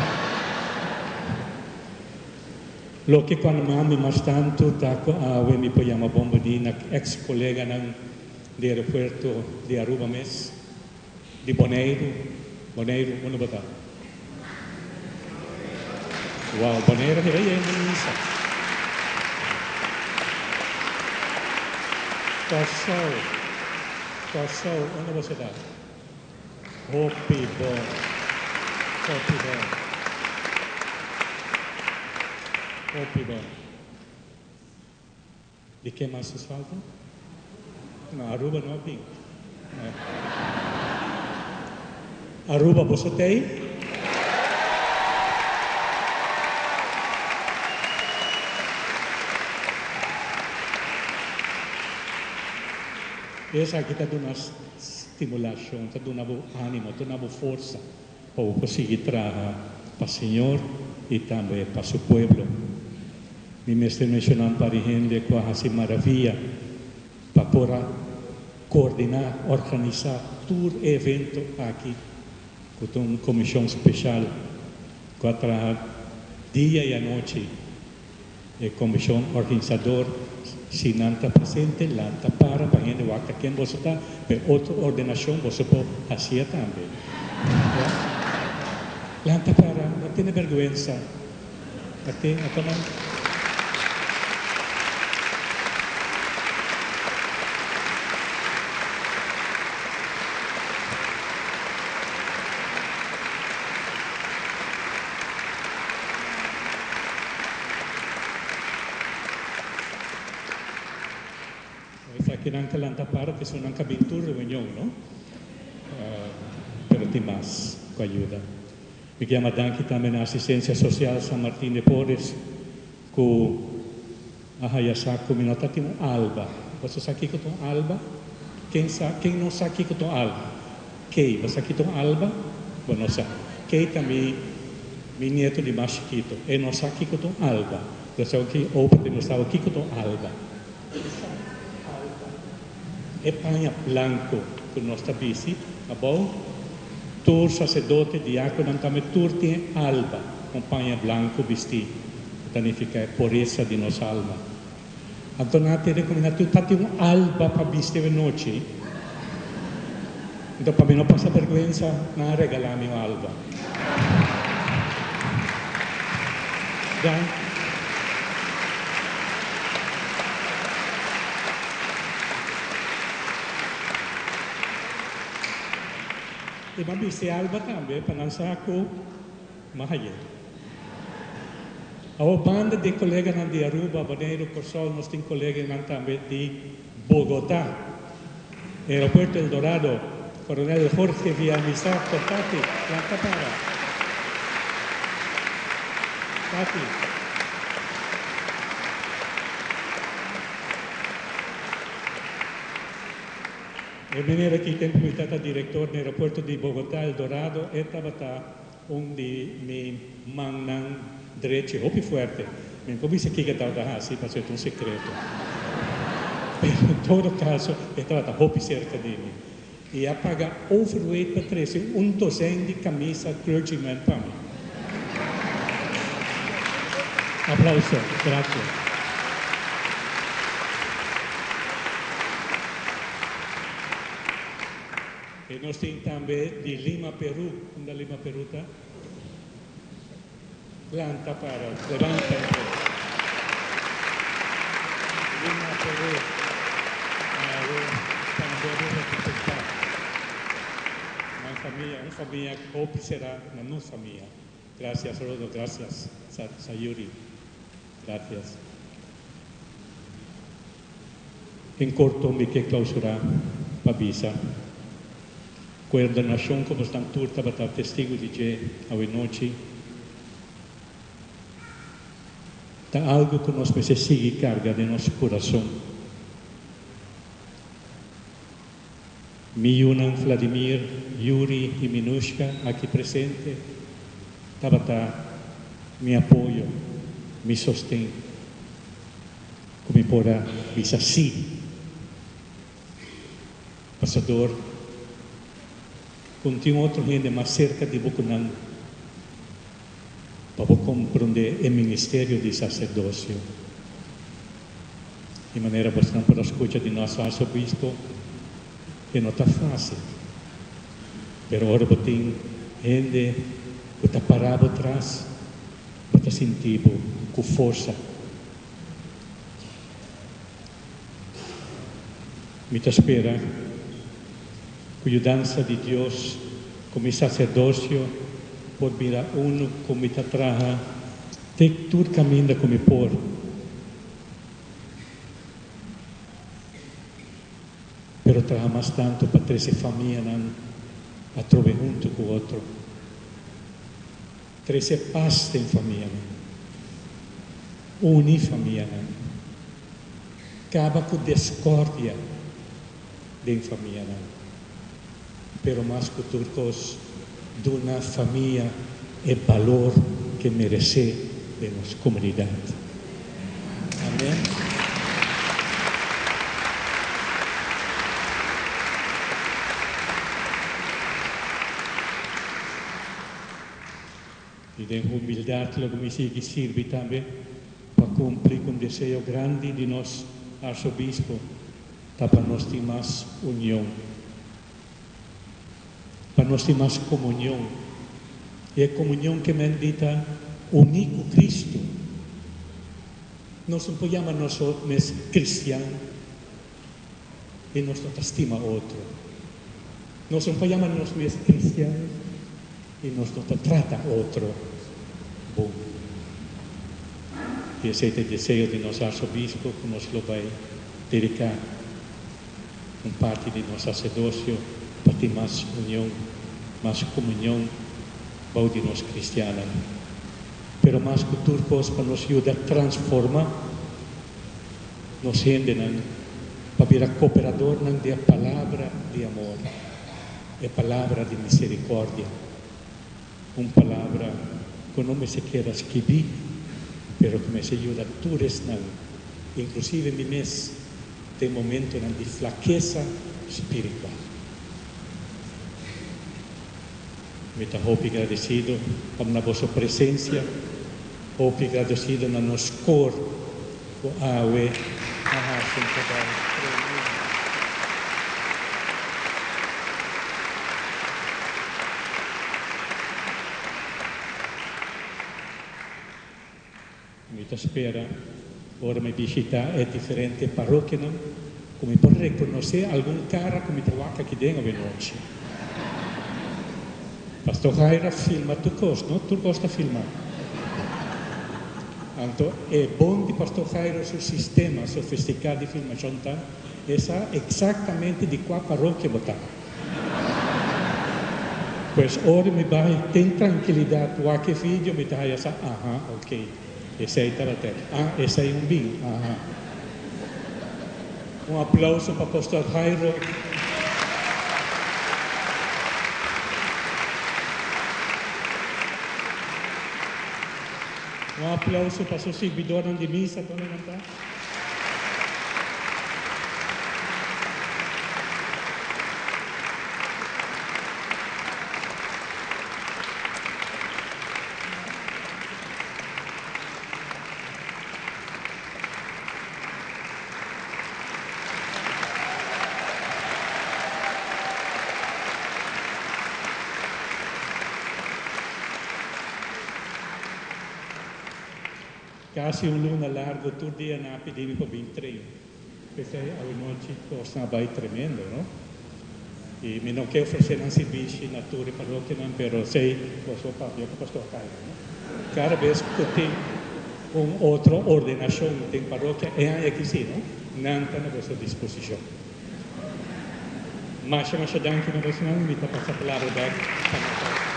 Loke cu a numa mi mas tanto ta cu awe mi por yama bon bini na ex coleganan di aeropuerto di Aruba mes, di Boneiru. Boneiru, unda bo ta? Wow, Boneiru a mira yendo misa. Kòrsou, Kòrsou, unda boso ta? Hopi bon, hopi bon, hopi bon. Di ken mas nos falta? No, Aruba no a bin. Aruba, boso t'ei? Esaki ta duna stimulashon, ta duna bo ánimo, ta duna bo forsa pa bo por sigui traha pa Señor i tambe pa su pueblo. Mi mester menshoná un par di hende ku a hasi maravia pa por a koordiná, organisá tur e evento aki ku ta un komishon speshal ku a traha dia i anochi. E komishon organisador, si nan ta presente, lanta para pa hende wak ta ken boso ta, pa e otro ordenashon boso por hasié tambe. Lanta para, no tene bèrgwensa. Ate, ata nan. Esakinan ta lanta para pasobra nan ka bin tur reunion, no? Pero tin mas ku a yuda. Mi ke yama danki tambe na Asistencia Social San Martin de Porres ku a haya sa ku mi no ta tin un alba. Boso sa kiko ta un alba? Ken sa? Ken no sa kiko ta un alba? Key, bo sa kiko ta un alba? Bo no sa. Key ta mi mi nieto di mas chikito. E no sa kiko ta un alba. Lo sa ki Opa ta mostrabo kiko ta un alba. Alba. E paña blanco cu nos ta bisti abou, tur sacerdote, diaconan tambe tur tin e alba, un paña blanco bisti, cu ta nifica e pureza di nos alma. Anto nan a tene cu mi na tur ta tin un alba pa bisti awe nochi, anto pa mi no pasa berguensa nan a regala mi un alba. Danki. I m'a bisti alba tambe pa nan sa ku m'a haye. Awor banda di e koleganan di Aruba, Boneiru, Kòrsou nos tin koleganan tambe di Bogotá, Aeropuerto El Dorado, Coronel Jorge Villamizar Tati, lanta para. Tati. E meneer aki tempu mi tata director na aeropuerto di Bogotá, El Dorado, e tabata un di mi mannan drechi hopi fuerte. Mi no por bisa kiko e tabata hasi pasobra e ta un secreto. Pero en todo caso e tabata hopi cerca di mi. I a paga overweight pa trece un dozijn di camisa clergyman pa mi. Aplauso. Gracias. I nos tin tambe di Lima, Peru. Unda Lima, Peru ta? Lanta para, levanta en pie. Lima, Peru. Awe tambe bo representá nan famia, un famia ku hopi será na nos famia. Gracias Rodo, gracias Sayuri, gracias. En korto mi ke klausurá pa bisa ku e ordenashon ku bosnan tur tabata testigu di dje awe nochi ta algu ku nos mester sigui karga den nos kurason. Mi yunan Vladimir, Yuri i Minushka aki presente tabata mi apoyo, mi sosten. Ku mi por a bisa sí. Pasador, ku no tin otro hende mas serka di bo ku nan pa bo komprondé e ministerio di saserdosio. Di manera bosnan por a skucha di nos arsobispo, e no ta fásil. Pero ora bo tin hende ku ta pará bo tras, bo ta sinti bo ku forsa. Mi ta spera ku yudansa di Dios ku mi saserdosio por bira unu ku mi ta traha te tur kaminda ku mi por. Pero traha mas tantu pa trese famianan atrobe huntu ku otro. Trese pas den famianan. Uni famianan. Kaba ku deskordia den famianan. Pero mas ku tur kos, duna famia e balor ke meresé den nos komunidat. Amen. I den humildat lo mi sigui sirbi tambe pa kumpli ku un deseo grandi di nos Arsobispo ta pa nos tin mas union, pa nos tin mas komunion. I e komunion ke men di ta uní ku Kristu. Nos no por yama nos mes kristian i nos no ta stima otro. Nos no por yama nos mes kristian i nos no ta trata otro bon. I esei ta e deseo di nos Arsobispo ku nos lo bai dediká un parti di nos saserdosio pa tin mas union, mas komunion bou di nos kristiannan. Pero mas ku tur kos pa nos yuda transformá nos hendenan pa bira kooperadornan di e palabra di amor, e palabra di miserikòrdia, un palabra ku no mester keda skibí, pero ku mester yuda tur esnan, inklusive mi mes, den momentonan di flakesa spiritual. Mi ta hopi gradesido pa na boso presensia, hopi gradesido na nos kor ku awe a hasi un trabou tremendo. Mi ta spera ora mi bishitá e diferente parokianan ku mi por rekonosé algun kara ku mi ta wak aki den awenochi. Pastor Jairo a filma tur kos, no? Tur kos ta filmá. Anto e bon di Pastor Jairo su sistema sofistiká di filmashon ta e sa eksaktamente di kua parokia bo ta. Pues ora mi bai den trankilidat wak e video mi ta haya sa aha ok esei tabata e ah esei un bin aha. Un aplauso pa Pastor Jairo. Un aplauso pa su sirbidornan di misa donde nan ta. Casi un luna largo tur dia nan a pidi mi pa bin train. P'esei awenochi cosnan a bai tremendo, no? Y mi no ke ofrece nan sirbishi na tur e parokianan, pero esei boso papia cu Pastor Jairo, no? Cada bes cu tin un otro ordenacion den parokia, e aña aki si, no? Nan ta na boso disposicion. Masha masha danki na bosonan, mi ta pasa palabra bek pa Natalia.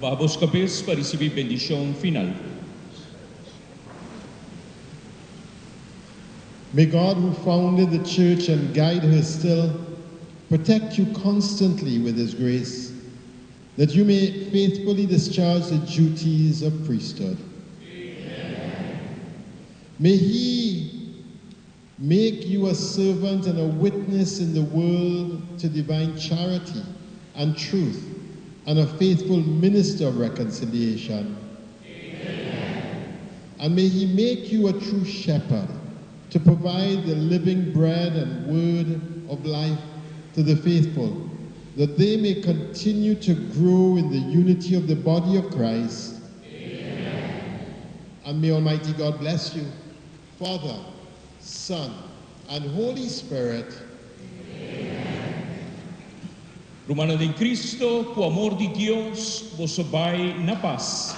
Baha bos kabes pa risibí bendishon final. May God who founded the church and guide her still protect you constantly with his grace, that you may faithfully discharge the duties of priesthood. Amen. May he make you a servant and a witness in the world to divine charity and truth, and a faithful minister of reconciliation. Amen. And may he make you a true shepherd to provide the living bread and word of life to the faithful, that they may continue to grow in the unity of the body of Christ. Amen. And may Almighty God bless you, Father, Son, and Holy Spirit. Rumannan den Cristo, cu amor di Dios, boso bay na paz.